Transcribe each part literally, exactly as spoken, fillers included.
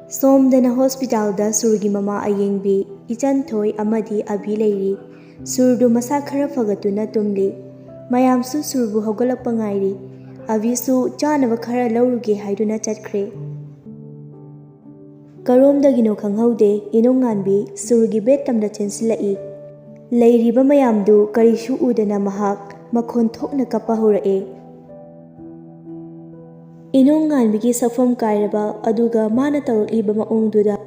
ꯁꯣꯝꯗꯅ ꯍꯣꯁꯄꯤꯇꯥꯜꯗ ꯁꯨꯔꯒꯤ ꯃꯃꯥ ꯑꯌꯦꯡꯕꯤ, ꯏꯆꯟ ꯊꯣꯏ ꯑꯃꯗꯤ ꯑꯕꯤ ꯂꯩꯔꯤ꯫ ꯁꯨꯔꯗꯨ ꯃꯁꯥ ꯈꯔ ꯐꯒꯠꯇꯨꯅ ꯇꯨꯝꯂꯤ꯫ ꯃꯌꯥꯝꯁꯨ ꯁꯨꯔꯕꯨ ꯍꯧꯒꯠꯂꯛꯄ ꯉꯥꯏꯔꯤ꯫ ꯑꯕꯤꯁꯨ ꯆꯥꯅꯕ ꯈꯔ ꯂꯧꯔꯨꯒꯦ ꯍꯥꯏꯗꯨꯅ ꯆꯠꯈ꯭ꯔꯦ꯫ ꯀꯔꯣꯝꯗꯒꯤꯅꯣ ꯈꯪꯍꯧꯗꯦ, ꯏꯅꯨꯡꯉꯥꯟꯕꯤ ꯁꯨꯔꯒꯤ ꯕꯦꯗ ꯇꯝꯗ ꯆꯦꯟꯁꯤꯜꯂꯛꯏ꯫ ꯂꯩꯔꯤꯕ ꯃꯌꯥꯝꯗꯨ ꯀꯔꯤꯁꯨ ꯎꯗꯅ ꯃꯍꯥꯛ ꯃꯈꯣꯟ ꯊꯣꯛꯅ ꯀꯞꯄ ꯍꯧꯔꯛꯑꯦ꯫ ꯏꯅꯨꯡꯉꯥꯟꯕꯤꯒꯤ ꯁꯛꯐꯝ ꯀꯥꯏꯔꯕ ꯑꯗꯨꯒ ꯃꯥꯅ ꯇꯧꯔꯛꯂꯤꯕ ꯃꯑꯣꯡꯗꯨꯗ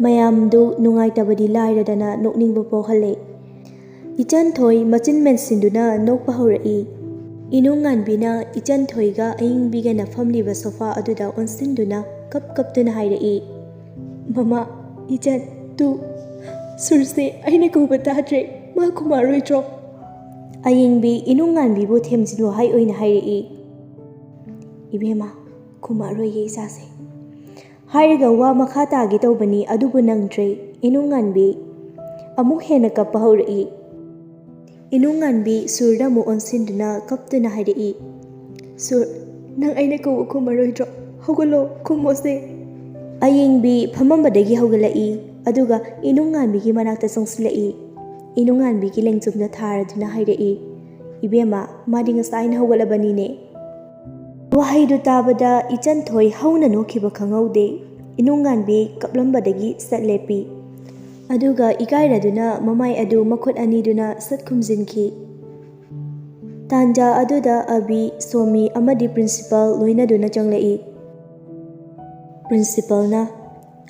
ꯃꯌꯥꯝꯗꯨ ꯅꯨꯡꯉꯥꯏꯇꯕꯗꯤ ꯂꯥꯏꯔꯗꯅ ꯅꯣꯛꯅꯤꯡꯕ ꯄꯣꯛꯍꯜꯂꯦ꯫ ꯏꯆꯟ ꯊꯣꯏ ꯃꯆꯤꯟ ꯃꯦꯟꯁꯤꯟꯗꯨꯅ ꯅꯣꯛꯄ ꯍꯧꯔꯛꯏ꯫ ꯏꯅꯨꯡꯉꯥꯟꯕꯤꯅ ꯏꯆꯟ ꯊꯣꯏꯒ ꯑꯌꯤꯡꯕꯤꯒꯅ ꯐꯝꯂꯤꯕ ꯁꯣꯐꯥ ꯑꯗꯨꯗ ꯑꯣꯟꯁꯤꯟꯗꯨꯅ ꯀꯞ ꯀꯞꯇꯨꯅ ꯍꯥꯏꯔꯛꯏ, "ꯃꯃꯥ, ꯏꯆꯟ, ꯇꯨ, ꯁꯨꯔꯁꯦ ꯑꯩꯅ ꯀꯧꯕ ꯇꯥꯗ꯭ꯔꯦ, ꯃꯥ ꯈꯨꯝꯃꯛꯑꯔꯣꯏꯗ꯭ꯔꯣ?" ꯑꯌꯤꯡꯕꯤ ꯏꯅꯨꯡꯉꯥꯟꯕꯤꯕꯨ ꯊꯦꯝꯖꯤꯟ ꯋꯥꯍꯩ ꯑꯣꯏꯅ ꯍꯥꯏꯔꯛꯏ, "ꯏꯕꯦꯝꯃ, ꯈꯨꯝꯃꯛꯑꯔꯣꯏꯌꯦ ꯏꯆꯥꯁꯦ"꯫ ꯍꯥꯏꯔꯒ ꯋꯥ ꯃꯈꯥ ꯇꯥꯒꯦ ꯇꯧꯕꯅꯤ, ꯑꯗꯨꯕꯨ ꯅꯪꯗ꯭ꯔꯦ꯫ ꯏꯅꯨꯡꯉꯥꯟꯕꯤ ꯑꯃꯨꯛ ꯍꯦꯟꯅ ꯀꯞꯄ ꯍꯧꯔꯛꯏ꯫ ꯏꯅꯨꯡꯉꯥꯟꯕꯤ ꯁꯨꯔꯗ ꯑꯃꯨꯛ ꯑꯣꯟꯁꯤꯟꯗꯨꯅ ꯀꯞꯇꯨꯅ ꯍꯥꯏꯔꯛꯏ, "ꯁꯨꯔ, ꯅꯪ ꯑꯩꯅ ꯀꯧꯕ ꯈꯨꯝꯃꯔꯣꯏꯗ꯭ꯔꯣ? ꯍꯧꯒꯠꯂꯣ, ꯈꯨꯝꯃꯣꯁꯦ"꯫ ꯑꯌꯤꯡꯕꯤ ꯐꯝꯃꯝꯕꯗꯒꯤ ꯍꯧꯒꯠꯂꯛꯏ, ꯑꯗꯨꯒ ꯏꯅꯨꯡꯉꯥꯟꯕꯤꯒꯤ ꯃꯅꯥꯛꯇ ꯆꯪꯁꯤꯜꯂꯛꯏ꯫ ꯏꯅꯨꯡꯉꯥꯟꯕꯤꯒꯤ ꯂꯦꯡꯖꯨꯝꯗ ꯊꯥꯔꯗꯨꯅ ꯍꯥꯏꯔꯛꯏ, "ꯏꯕꯦꯝꯃ, ꯃꯥꯗꯤ ꯉꯁꯥꯏꯅ ꯍꯧꯒꯠꯂꯕꯅꯤꯅꯦ"꯫ ꯋꯥꯍꯩꯗꯨ ꯇꯥꯕꯗ ꯏꯆꯟ ꯊꯣꯏ ꯍꯧꯅ ꯅꯣꯛꯈꯤꯕ ꯈꯪꯍꯧꯗꯦ꯫ ꯏꯅꯨꯡꯉꯥꯟꯕꯤ ꯀꯞꯂꯝꯕꯗꯒꯤ ꯁꯠ ꯂꯦꯞꯄꯤ꯫ ꯑꯗꯨꯒ ꯏꯀꯥꯏꯔꯗꯨꯅ ꯃꯃꯥꯏ ꯑꯗꯨ ꯃꯈꯨꯠ ꯑꯅꯤꯗꯨꯅ ꯁꯠ ꯈꯨꯝꯖꯤꯟꯈꯤ꯫ ꯇꯥꯟꯖꯥ ꯑꯗꯨꯗ ꯑꯕꯤ, ꯁꯣꯃꯤ ꯑꯃꯗꯤ ꯄ꯭ꯔꯤꯟꯁꯤꯄꯥꯜ ꯂꯣꯏꯅꯗꯨꯅ ꯆꯪꯂꯛꯏ꯫ ꯄ꯭ꯔꯤꯟꯁꯤꯄꯥꯜꯅ,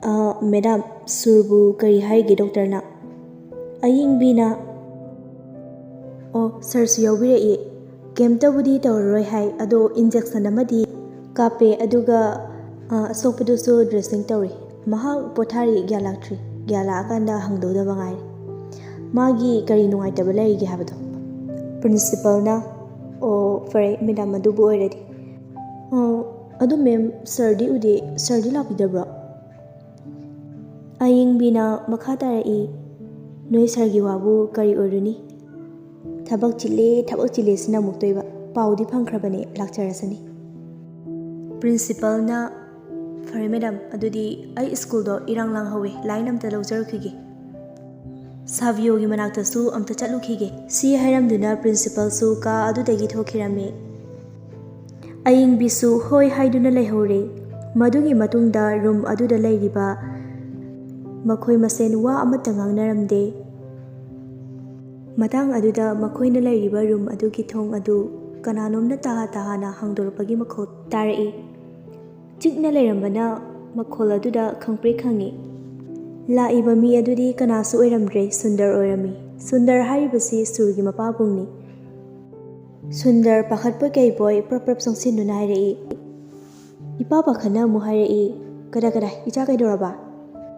"ꯑ, ꯃꯦꯗꯥꯝ, ꯁꯨꯔꯕꯨ ꯀꯔꯤ ꯍꯥꯏꯒꯦ ꯗꯣꯛꯇꯔꯅ?" ꯑꯌꯤꯡꯕꯤꯅ, "ꯑꯣ, ꯁꯥꯔꯁꯨ ꯌꯥꯎꯕꯤꯔꯛꯏ꯫ ꯀꯩꯝꯇꯕꯨꯗꯤ ꯇꯧꯔꯔꯣꯏ ꯍꯥꯏ, ꯑꯗꯣ ꯏꯟꯖꯦꯛꯁꯟ ꯑꯃꯗꯤ ꯀꯥꯞꯄꯦ, ꯑꯗꯨꯒ, ꯑ, ꯑꯁꯣꯛꯄꯗꯨꯁꯨ ꯗ꯭ꯔꯦꯁꯤꯡ ꯇꯧꯔꯤ꯫ ꯃꯍꯥꯛ ꯄꯣꯊꯥꯔꯤ, ꯒ꯭ꯌꯥꯟ ꯂꯥꯛꯇ꯭ꯔꯤ꯫ ꯒ꯭ꯌꯥꯟ ꯂꯥꯛꯑꯀꯥꯟꯗ ꯍꯪꯗꯧꯗꯕ ꯉꯥꯏꯔꯦ꯫ ꯃꯥꯒꯤ ꯀꯔꯤ ꯅꯨꯡꯉꯥꯏꯇꯕ ꯂꯩꯔꯤꯒꯦ ꯍꯥꯏꯕꯗꯣ?" ꯄ꯭ꯔꯤꯟꯁꯤꯄꯥꯜꯅ, "ꯑꯣ, ꯐꯔꯦ, ꯃꯦꯗꯥꯝ ꯑꯗꯨꯕꯨ ꯑꯣꯏꯔꯗꯤ꯫ ꯑꯣ, ꯑꯗꯨ ꯃꯦꯝ, ꯁꯥꯔꯗꯤ ꯎꯗꯦ, ꯁꯥꯔꯗꯤ ꯂꯥꯛꯄꯤꯗꯕ꯭ꯔꯣ?" ꯑꯌꯤꯡꯕꯤꯅ ꯃꯈꯥ ꯇꯥꯔꯛꯏ, "ꯅꯣꯏ ꯁꯥꯔꯒꯤ ꯋꯥꯕꯨ ꯀꯔꯤ ꯑꯣꯏꯔꯨꯅꯤ? ꯊꯕꯛ ꯆꯤꯜꯂꯦ, ꯊꯕꯛ ꯆꯤꯜꯂꯦ ꯁꯤꯅ ꯑꯃꯨꯛꯇꯣꯏꯕ꯫ ꯄꯥꯎꯗꯤ ꯐꯪꯈ꯭ꯔꯕꯅꯦ, ꯂꯥꯛꯆꯔꯁꯅꯤ"꯫ ꯄ꯭ꯔꯤꯟꯁꯤꯄꯥꯜꯅ, "ꯐꯔꯦ ꯃꯦꯗꯥꯝ, ꯑꯗꯨꯗꯤ ꯑꯩ ꯁ꯭ꯀꯨꯜꯗꯣ ꯏꯔꯥꯡ ꯂꯥꯡꯍꯧꯋꯦ, ꯂꯥꯏꯟ ꯑꯝꯇ ꯂꯧꯖꯔꯨꯈꯤꯒꯦ꯫ ꯁꯥꯕꯤꯌꯣꯒꯤ ꯃꯅꯥꯛꯇꯁꯨ ꯑꯝꯇ ꯆꯠꯂꯨꯈꯤꯒꯦ"꯫ ꯁꯤ ꯍꯥꯏꯔꯝꯗꯨꯅ ꯄ꯭ꯔꯤꯟꯁꯤꯄꯜꯁꯨ ꯀꯥ ꯑꯗꯨꯗꯒꯤ ꯊꯣꯛꯈꯤꯔꯝꯃꯤ꯫ ꯑꯌꯤꯡꯕꯤꯁꯨ ꯍꯣꯏ ꯍꯥꯏꯗꯨꯅ ꯂꯩꯍꯧꯔꯦ꯫ ꯃꯗꯨꯒꯤ ꯃꯇꯨꯡꯗ ꯔꯨꯝ ꯑꯗꯨꯗ ꯂꯩꯔꯤꯕ ꯃꯈꯣꯏ ꯃꯁꯦꯟ ꯋꯥ ꯑꯃꯠꯇ ꯉꯥꯡꯅꯔꯝꯗꯦ꯫ ꯃꯇꯥꯡ ꯑꯗꯨꯗ ꯃꯈꯣꯏꯅ ꯂꯩꯔꯤꯕ ꯔꯨꯝ ꯑꯗꯨꯒꯤ ꯊꯣꯡ ꯑꯗꯨ ꯀꯅꯥꯅꯣꯝꯅ ꯇꯍꯥ ꯇꯍꯥꯅ ꯍꯥꯡꯗꯣꯔꯛꯄꯒꯤ ꯃꯈꯣꯜ ꯇꯥꯔꯛꯏ꯫ ꯆꯤꯛꯅ ꯂꯩꯔꯝꯕꯅ ꯃꯈꯣꯜ ꯑꯗꯨꯗ ꯈꯪꯄ꯭ꯔꯦꯛ ꯈꯪꯉꯤ꯫ ꯂꯥꯛꯏꯕ ꯃꯤ ꯑꯗꯨꯗꯤ ꯀꯅꯥꯁꯨ ꯑꯣꯏꯔꯝꯗ꯭ꯔꯦ, ꯁꯨꯟꯗꯔ ꯑꯣꯏꯔꯝꯃꯤ꯫ ꯁꯨꯟꯗꯔ ꯍꯥꯏꯔꯤꯕꯁꯤ ꯁꯨꯔꯒꯤ ꯃꯄꯥꯕꯨꯡꯅꯤ꯫ ꯁꯨꯟꯗꯔ ꯄꯥꯈꯠꯄꯣꯏ ꯀꯩꯕꯣꯏ ꯄ꯭ꯔꯞ ꯄ꯭ꯔꯞ ꯆꯪꯁꯤꯟꯗꯨꯅ ꯍꯥꯏꯔꯛꯏ꯫ ꯏꯄꯥ ꯄꯥꯈꯠꯅ ꯑꯃꯨꯛ ꯍꯥꯏꯔꯛꯏ, "ꯀꯗꯥ ꯀꯗꯥ, ꯏꯆꯥ ꯀꯩꯗꯧꯔꯕ?"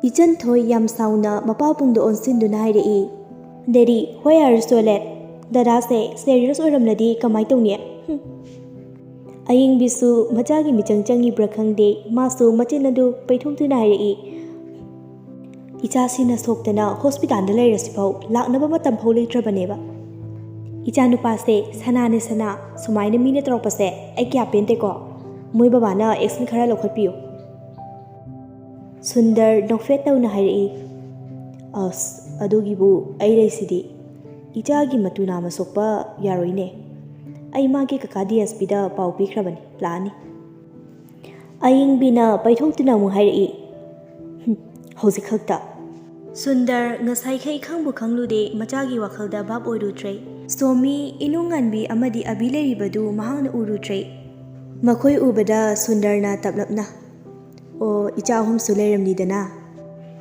ꯏꯆꯟ ꯊꯣꯏ ꯌꯥꯝ ꯁꯥꯎꯅ ꯃꯄꯥꯕꯨꯡꯗ ꯑꯣꯟꯁꯤꯟꯗꯨꯅ ꯍꯥꯏꯔꯛꯏ, "Daddy, why are you so late? ꯗꯗꯥꯁꯦ ꯁꯦꯔꯤꯌꯁ ꯑꯣꯏꯔꯝꯂꯗꯤ ꯀꯃꯥꯏ ꯇꯧꯅꯤ?" ꯍꯨꯝ꯫ ꯑꯌꯤꯡꯕꯤꯁꯨ ꯃꯆꯥꯒꯤ ꯃꯤꯆꯪ ꯆꯪꯉꯤꯕ꯭ꯔꯥ ꯈꯪꯗꯦ, ꯃꯥꯁꯨ ꯃꯆꯤꯟ ꯑꯗꯨ ꯄꯩꯊꯣꯛꯇꯨꯅ ꯍꯥꯏꯔꯛꯏ, "ꯏꯆꯥꯁꯤꯅ ꯁꯣꯛꯇꯅ ꯍꯣꯁꯄꯤꯇꯥꯜꯗ ꯂꯩꯔꯁꯤꯐꯥꯎ ꯂꯥꯛꯅꯕ ꯃꯇꯝ ꯐꯥꯎ ꯂꯩꯇ꯭ꯔꯕꯅꯦꯕ꯫ ꯏꯆꯥꯅꯨꯄꯥꯁꯦ ꯁꯅꯥꯅꯦ ꯁꯅꯥ, ꯁꯨꯃꯥꯏꯅ ꯃꯤꯅ ꯇꯧꯔꯛꯄꯁꯦ ꯑꯩ ꯀꯌꯥ ꯄꯦꯟꯗꯦꯀꯣ꯫ ꯃꯣꯏ ꯕꯕꯥꯅ ꯑꯦꯛꯁꯟ ꯈꯔ ꯂꯧꯈꯠꯄꯤꯌꯨ"꯫ ꯁꯨꯟꯗꯔ ꯅꯣꯛꯐꯦꯠ ꯇꯧꯅ ꯍꯥꯏꯔꯛꯏ, "ꯑꯁ, ꯑꯗꯨꯒꯤꯕꯨ ꯑꯩ ꯂꯩꯁꯤꯗꯤ꯫ ꯏꯆꯥꯒꯤ ꯃꯇꯨ ꯅꯥꯝꯃ ꯁꯣꯛꯄ ꯌꯥꯔꯣꯏꯅꯦ꯫ ꯑꯩ ꯃꯥꯒꯤ ꯀꯀꯥ ꯗꯤ ꯑꯦꯁ ꯄꯤꯗ ꯄꯥꯎ ꯄꯤꯈ꯭ꯔꯕꯅꯤ, ꯂꯥꯛꯑꯅꯤ"꯫ ꯑꯌꯤꯡꯕꯤꯅ ꯄꯩꯊꯣꯛꯇꯨꯅ ꯑꯃꯨꯛ ꯍꯥꯏꯔꯛꯏ, "ꯍꯨꯝ, ꯍꯧꯖꯤꯛ ꯈꯛꯇ"꯫ ꯁꯨꯟꯗꯔ ꯉꯁꯥꯏꯈꯩ ꯈꯪꯕꯨ ꯈꯪꯂꯨꯗꯦ, ꯃꯆꯥꯒꯤ ꯋꯥꯈꯜꯗ ꯚꯥꯞ ꯑꯣꯏꯔꯨꯗ꯭ꯔꯦ꯫ ꯁꯣꯃꯤ, ꯏꯅꯨꯡꯉꯥꯟꯕꯤ ꯑꯃꯗꯤ ꯑꯕꯤ ꯂꯩꯔꯤꯕꯗꯨ ꯃꯍꯥꯛꯅ ꯎꯔꯨꯗ꯭ꯔꯦ꯫ ꯃꯈꯣꯏ ꯎꯕꯗ ꯁꯨꯟꯗꯔꯅ ꯇꯞꯂꯞꯅ, "ꯑꯣ, ꯏꯆꯥ ꯑꯍꯨꯝꯁꯨ ꯂꯩꯔꯝꯂꯤꯗꯅ꯫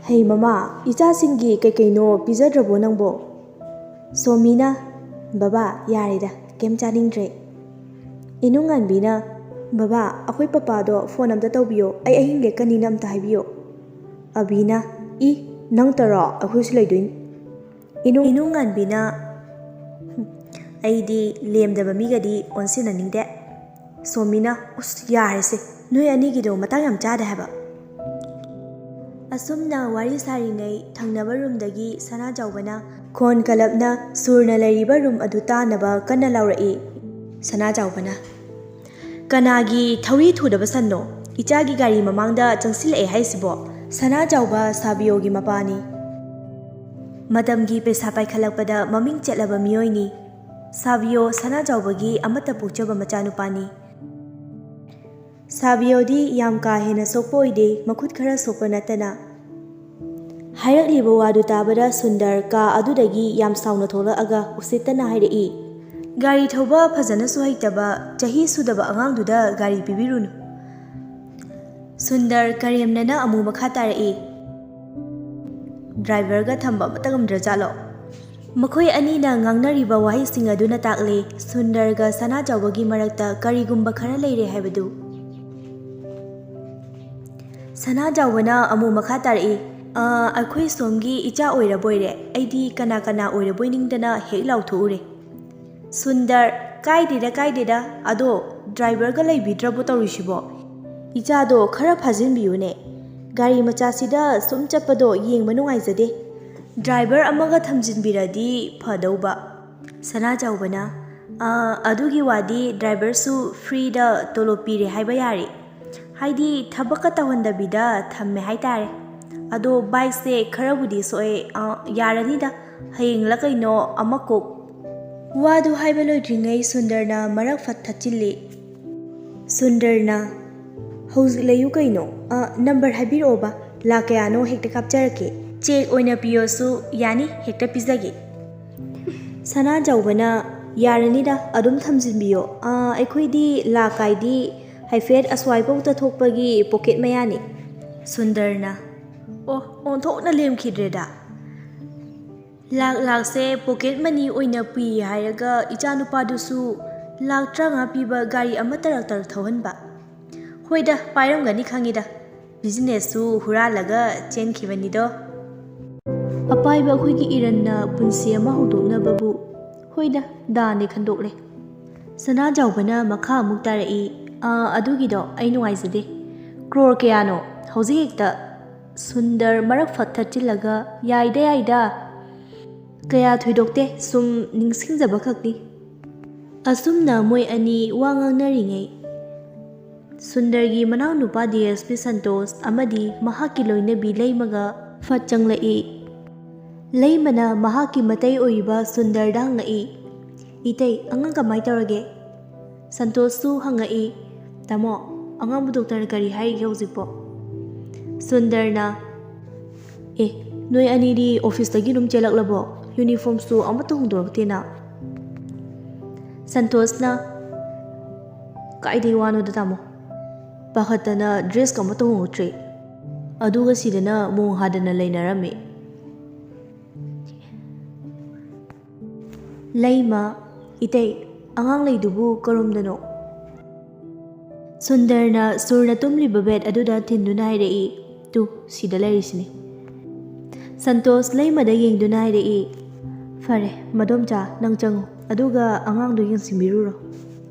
ꯍꯩ ꯃꯃꯥ, ꯏꯆꯥꯁꯤꯡꯒꯤ ꯀꯩꯀꯩꯅꯣ ꯄꯤꯖꯗ꯭ꯔꯕꯣ ꯅꯪꯕꯣ?" ꯁꯣꯃꯤꯅ, "ꯕꯕꯥ, ꯌꯥꯔꯦꯗ, ꯀꯩꯝ ꯆꯥꯅꯤꯡꯗ꯭ꯔꯦ"꯫ ꯏꯅꯨꯡꯉꯥꯟꯕꯤꯅ, "ꯕꯕꯥ, ꯑꯩꯈꯣꯏ ꯄꯄꯥꯗꯣ ꯐꯣꯟ ꯑꯝꯇ ꯇꯧꯕꯤꯌꯣ, ꯑꯩ ꯑꯍꯤꯡ ꯂꯦꯛꯀꯅꯤꯅ ꯑꯝꯇ ꯍꯥꯏꯕꯤꯌꯣ"꯫ ꯑꯕꯤꯅ, "ꯏ, ꯅꯪꯇꯔꯣ? ꯑꯩꯈꯣꯏꯁꯨ ꯂꯩꯗꯣꯏꯅꯤ"꯫ ꯏꯅꯨꯡ ꯏꯅꯨꯡꯉꯥꯟꯕꯤꯅ, "ꯍꯨꯝ, ꯑꯩꯗꯤ ꯂꯦꯝꯗꯕ ꯃꯤꯒꯗꯤ ꯑꯣꯟꯁꯤꯟꯅꯅꯤꯡꯗꯦ"꯫ ꯁꯣꯃꯤꯅ, "ꯎꯁ, ꯌꯥꯔꯦꯁꯦ, ꯅꯣꯏ ꯑꯅꯤꯒꯤꯗꯣ ꯃꯇꯥꯡ ꯌꯥꯝ ꯆꯥꯗꯦ ꯍꯥꯏꯕ"꯫ ꯑꯁꯨꯝꯅ ꯋꯥꯔꯤ ꯁꯥꯔꯤꯉꯩ ꯊꯪꯅꯕ ꯔꯨꯝꯗꯒꯤ ꯁꯅꯥꯖꯥꯎꯕꯅ ꯈꯣꯟ ꯀꯂꯞꯅ ꯁꯨꯔꯅ ꯂꯩꯔꯤꯕ ꯔꯨꯝ ꯑꯗꯨ ꯇꯥꯅꯕ ꯀꯟꯅ ꯂꯥꯎꯔꯛꯏ꯫ ꯁꯅꯥꯖꯥꯎꯕꯅ, "ꯀꯅꯥꯒꯤ ꯊꯧꯔꯤ ꯊꯨꯗꯕ ꯁꯟꯅꯣ? ꯏꯆꯥꯒꯤ ꯒꯥꯔꯤ ꯃꯃꯥꯡꯗ ꯆꯪꯁꯤꯜꯂꯛꯑꯦ ꯍꯥꯏꯁꯤꯕꯣ? ꯁꯅꯥꯖꯥꯎꯕ ꯁꯥꯕꯤꯌꯣꯒꯤ ꯃꯄꯥꯅꯤ꯫ ꯃꯇꯝꯒꯤ ꯄꯩꯁꯥ ꯄꯥꯏꯈꯠꯂꯛꯄꯗ ꯃꯃꯤꯡ ꯆꯠꯂꯕ ꯃꯤꯑꯣꯏꯅꯤ꯫ ꯁꯥꯕꯤꯌꯣ ꯁꯅꯥꯖꯥꯎꯕꯒꯤ ꯑꯃꯠꯇ ꯄꯣꯛꯆꯕ ꯃꯆꯥꯅꯨꯄꯥꯅꯤ꯫ ꯁꯥꯕꯤꯌꯣꯗꯤ ꯌꯥꯝ ꯀꯥ ꯍꯦꯟꯅ ꯁꯣꯛꯄ ꯑꯣꯏꯗꯦ, ꯃꯈꯨꯠ ꯈꯔ ꯁꯣꯛꯄ ꯅꯠꯇꯅ꯫ ꯍꯥꯏꯔꯛꯂꯤꯕ ꯋꯥꯗꯨ ꯇꯥꯕꯗ ꯁꯨꯟꯗꯔ ꯀꯥ ꯑꯗꯨꯗꯒꯤ ꯌꯥꯝ ꯁꯥꯎꯅ ꯊꯣꯛꯂꯛꯑꯒ ꯎꯁꯤꯠꯇꯅ ꯍꯥꯏꯔꯛꯏ, "ꯒꯥꯔꯤ ꯊꯧꯕ ꯐꯖꯅꯁꯨ ꯍꯩꯇꯕ, ꯆꯍꯤ ꯁꯨꯗꯕ ꯑꯉꯥꯡꯗꯨꯗ ꯒꯥꯔꯤ ꯄꯤꯕꯤꯔꯨꯅꯨ꯫" ꯁꯨꯟꯗꯔ ꯀꯔꯦꯝꯅꯅ ꯑꯃꯨꯛ ꯃꯈꯥ ꯇꯥꯔꯛꯏ, "ꯗ꯭ꯔꯥꯏꯚꯔꯒ ꯊꯝꯕ ꯑꯃꯠꯇ ꯉꯝꯗ꯭ꯔꯖꯥꯠꯂꯣ?" ꯃꯈꯣꯏ ꯑꯅꯤꯅ ꯉꯥꯡꯅꯔꯤꯕ ꯋꯥꯍꯩꯁꯤꯡ ꯑꯗꯨꯅ ꯇꯥꯛꯂꯤ, ꯁꯨꯟꯗꯔꯒ ꯁꯅꯥꯖꯥꯎꯕꯒꯤ ꯃꯔꯛꯇ ꯀꯔꯤꯒꯨꯝꯕ ꯈꯔ ꯂꯩꯔꯦ ꯍꯥꯏꯕꯗꯨ꯫ ꯁꯅꯥꯖꯥꯎꯕꯅ ꯑꯃꯨꯛ ꯃꯈꯥ ꯇꯥꯔꯛꯏ, "ꯑ, ꯑꯩꯈꯣꯏ ꯁꯣꯝꯒꯤ ꯏꯆꯥ ꯑꯣꯏꯔꯕꯣꯏꯔꯦ, ꯑꯩꯗꯤ ꯀꯅꯥ ꯀꯅꯥ ꯑꯣꯏꯔꯕꯣꯏ ꯅꯤꯡꯗꯅ ꯍꯦꯛ ꯂꯥꯎꯊꯣꯛꯎꯔꯦ꯫" ꯁꯨꯟꯗꯔ, "ꯀꯥꯏꯗꯦꯗ, ꯀꯥꯏꯗꯦꯗ, ꯑꯗꯣ ꯗ꯭ꯔꯥꯏꯚꯔꯒ ꯂꯩꯕꯤꯗ꯭ꯔꯕꯣ ꯇꯧꯔꯤꯁꯤꯕꯣ? ꯏꯆꯥꯗꯣ ꯈꯔ ꯐꯥꯖꯤꯟꯕꯤꯌꯨꯅꯦ꯫ ꯒꯥꯔꯤ ꯃꯆꯥꯁꯤꯗ ꯁꯨꯝ ꯆꯠꯄꯗꯣ ꯌꯦꯡꯕ ꯅꯨꯡꯉꯥꯏꯖꯗꯦ꯫ ꯗ꯭ꯔꯥꯏꯚꯔ ꯑꯃꯒ ꯊꯝꯖꯤꯟꯕꯤꯔꯗꯤ ꯐꯗꯧꯕ꯫" ꯁꯅꯥꯖꯥꯎꯕꯅ, "ꯑ, ꯑꯗꯨꯒꯤ ꯋꯥꯗꯤ ꯗ꯭ꯔꯥꯏꯚꯔꯁꯨ ꯐ꯭ꯔꯤꯗ ꯇꯣꯂꯣꯞ ꯄꯤꯔꯦ ꯍꯥꯏꯕ ꯌꯥꯔꯦ꯫ ꯍꯥꯏꯗꯤ ꯊꯕꯛꯀ ꯇꯧꯍꯟꯗꯕꯤꯗ ꯊꯝꯃꯦ ꯍꯥꯏꯇꯥꯔꯦ꯫ ꯑꯗꯣ ꯕꯥꯏꯛꯁꯦ ꯈꯔꯕꯨꯗꯤ ꯁꯣꯛꯑꯦ, ꯑ, ꯌꯥꯔꯅꯤꯗ, ꯍꯌꯦꯡꯂ ꯀꯩꯅꯣ ꯑꯃ ꯀꯣꯛ꯫" ꯋꯥꯗꯨ ꯍꯥꯏꯕ ꯂꯣꯏꯗ꯭ꯔꯤꯉꯩ ꯁꯨꯟꯗꯔꯅ ꯃꯔꯛ ꯐꯠ ꯊꯠꯆꯤꯜꯂꯤ꯫ ꯁꯨꯟꯗꯔꯅ, "ꯍꯧꯖꯤꯛ ꯂꯩꯌꯨ ꯀꯩꯅꯣ, ꯑ, ꯅꯝꯕꯔ ꯍꯥꯏꯕꯤꯔꯛꯑꯣꯕ, ꯂꯥꯛ ꯀꯌꯥꯅꯣ ꯍꯦꯛꯇ ꯀꯥꯞꯆꯔꯛꯀꯦ꯫ ꯆꯦꯛ ꯑꯣꯏꯅ ꯄꯤꯌꯣꯁꯨ ꯌꯥꯅꯤ, ꯍꯦꯛꯇ ꯄꯤꯖꯒꯦ꯫" ꯁꯅꯥꯖꯥꯎꯕꯅ, "ꯌꯥꯔꯅꯤꯗ, ꯑꯗꯨꯝ ꯊꯝꯖꯤꯟꯕꯤꯌꯣ꯫ ꯑ, ꯑꯩꯈꯣꯏꯗꯤ ꯂꯥꯛ ꯀꯥꯏꯗꯤ ꯍꯥꯏꯐꯦꯠ ꯑꯁ꯭ꯋꯥꯏꯐꯥꯎꯗ ꯊꯣꯛꯄꯒꯤ ꯄꯣꯀꯦꯠ ꯃꯌꯥꯅꯤ꯫" ꯁꯨꯟꯗꯔꯅ, "ꯑꯣ, ꯑꯣꯟꯊꯣꯛꯅ ꯂꯦꯝꯈꯤꯗ꯭ꯔꯦꯗ꯫ ꯂꯥꯛ ꯂꯥꯛꯁꯦ ꯄꯣꯀꯦꯠ ꯃꯅꯤ ꯑꯣꯏꯅ ꯄꯨꯏ ꯍꯥꯏꯔꯒ ꯏꯆꯥꯅꯨꯄꯥꯗꯨꯁꯨ ꯂꯥꯛ ꯇꯔꯥꯃꯉꯥ ꯄꯤꯕ ꯒꯥꯔꯤ ꯑꯃ ꯇꯔꯛ ꯇꯔꯛ ꯊꯧꯍꯟꯕ꯫ ꯍꯣꯏꯗ, ꯄꯥꯏꯔꯝꯒꯅꯤ ꯈꯪꯉꯤꯗ, ꯕꯤꯖꯤꯅꯦꯁꯁꯨ ꯍꯨꯔꯥꯜꯂꯒ ꯆꯦꯟꯈꯤꯕꯅꯤꯗꯣ꯫ ꯑꯄꯥꯏꯕ ꯑꯩꯈꯣꯏꯒꯤ ꯏꯔꯟꯅ ꯄꯨꯟꯁꯤ ꯑꯃ ꯍꯧꯗꯣꯛꯅꯕꯕꯨ, ꯍꯣꯏꯗ, ꯗꯥꯅꯦ ꯈꯟꯗꯣꯛꯂꯦ꯫" ꯁꯅꯥꯖꯥꯎꯕꯅ ꯃꯈꯥ ꯑꯃꯨꯛ ꯇꯥꯔꯛꯏ, "ꯑꯥ, ꯑꯗꯨꯒꯤꯗꯣ ꯑꯩ ꯅꯨꯡꯉꯥꯏꯖꯗꯦ꯫ ꯀ꯭ꯔꯣꯔ ꯀꯌꯥꯅꯣ? ꯍꯧꯖꯤꯛ ꯍꯦꯛꯇ꯫" ꯁꯨꯟꯗꯔ ꯃꯔꯛ ꯐꯠ ꯊꯠꯆꯤꯜꯂꯒ, "ꯌꯥꯏꯗ, ꯌꯥꯏꯗ꯫ ꯀꯌꯥ ꯊꯣꯏꯗꯣꯛꯇꯦ, ꯁꯨꯝ ꯅꯤꯡꯁꯤꯡꯖꯕ ꯈꯛꯅꯤ꯫" ꯑꯁꯨꯝꯅ ꯃꯣꯏ ꯑꯅꯤ ꯋꯥ ꯉꯥꯡꯅꯔꯤꯉꯩ, ꯁꯨꯟꯗꯔꯒꯤ ꯃꯅꯥꯎꯅꯨꯄꯥ ꯗꯤ ꯑꯦꯁ ꯄꯤ ꯁꯟꯇꯣꯁ ꯑꯃꯗꯤ ꯃꯍꯥꯛꯀꯤ ꯂꯣꯏꯅꯕꯤ ꯂꯩꯃꯒ ꯐꯠ ꯆꯪꯂꯛꯏ꯫ ꯂꯩꯃꯅ ꯃꯍꯥꯛꯀꯤ ꯃꯇꯩ ꯑꯣꯏꯔꯤꯕ ꯁꯨꯟꯗꯔꯗ ꯍꯪꯉꯛꯏ, "ꯏꯇꯩ, ꯑꯉꯥꯡ ꯀꯃꯥꯏ ꯇꯧꯔꯒꯦ?" ꯁꯟꯇꯣꯁꯁꯨ ꯍꯪꯉꯛꯏ, "ꯇꯥꯃꯣ, ꯑꯉꯥꯡꯕꯨ ꯗꯣꯛꯇꯔꯅ ꯀꯔꯤ ꯍꯥꯏꯔꯤꯒꯦ ꯍꯧꯖꯤꯛꯄꯣ?" ꯁꯨꯟꯗꯔꯅ, "ꯑꯦ, ꯅꯣꯏ ꯑꯅꯤꯗꯤ ꯑꯣꯐꯤꯁꯇꯒꯤ ꯑꯗꯨꯝ ꯆꯦꯜꯂꯛꯂꯕꯣ? ꯌꯨꯅꯤꯐꯣꯔꯝꯁꯨ ꯑꯃꯠꯇ ꯍꯣꯡꯗꯣꯔꯛꯇꯦꯅ?" ꯁꯟꯇꯣꯁꯅ, "ꯀꯥꯏꯗꯩ ꯋꯥꯅꯣꯗ ꯇꯥꯃꯣ? ꯄꯥꯈꯠꯇꯅ ꯗ꯭ꯔꯦꯁꯀ ꯑꯃꯠꯇ ꯍꯣꯡꯉꯛꯇ꯭ꯔꯤ꯫ ꯑꯗꯨꯒ ꯁꯤꯗꯅ ꯃꯣꯡ ꯍꯥꯗꯅ ꯂꯩꯅꯔꯝꯃꯤ꯫" ꯂꯩꯃ, "ꯏꯇꯩ, ꯑꯉꯥꯡ ꯂꯩꯗꯨꯕꯨ ꯀꯔꯣꯝꯗꯅꯣ?" ꯁꯨꯟꯗꯔꯅ ꯁꯨꯔꯅ ꯇꯨꯝꯂꯤꯕ ꯕꯦꯗ ꯑꯗꯨꯗ ꯊꯤꯟꯗꯨꯅ ꯍꯥꯏꯔꯛꯏ, "ꯇꯨ, ꯁꯤꯗ ꯂꯩꯔꯤꯁꯤꯅꯤ꯫" ꯁꯟꯇꯣꯁ ꯂꯩꯃꯗ ꯌꯦꯡꯗꯨꯅ ꯍꯥꯏꯔꯛꯏ, "ꯐꯔꯦ, ꯃꯗꯣꯝꯆꯥ, ꯅꯪ ꯆꯪꯉꯨ, ꯑꯗꯨꯒ ꯑꯉꯥꯡꯗꯣ ꯌꯦꯡꯁꯤꯟꯕꯤꯔꯨꯔꯣ꯫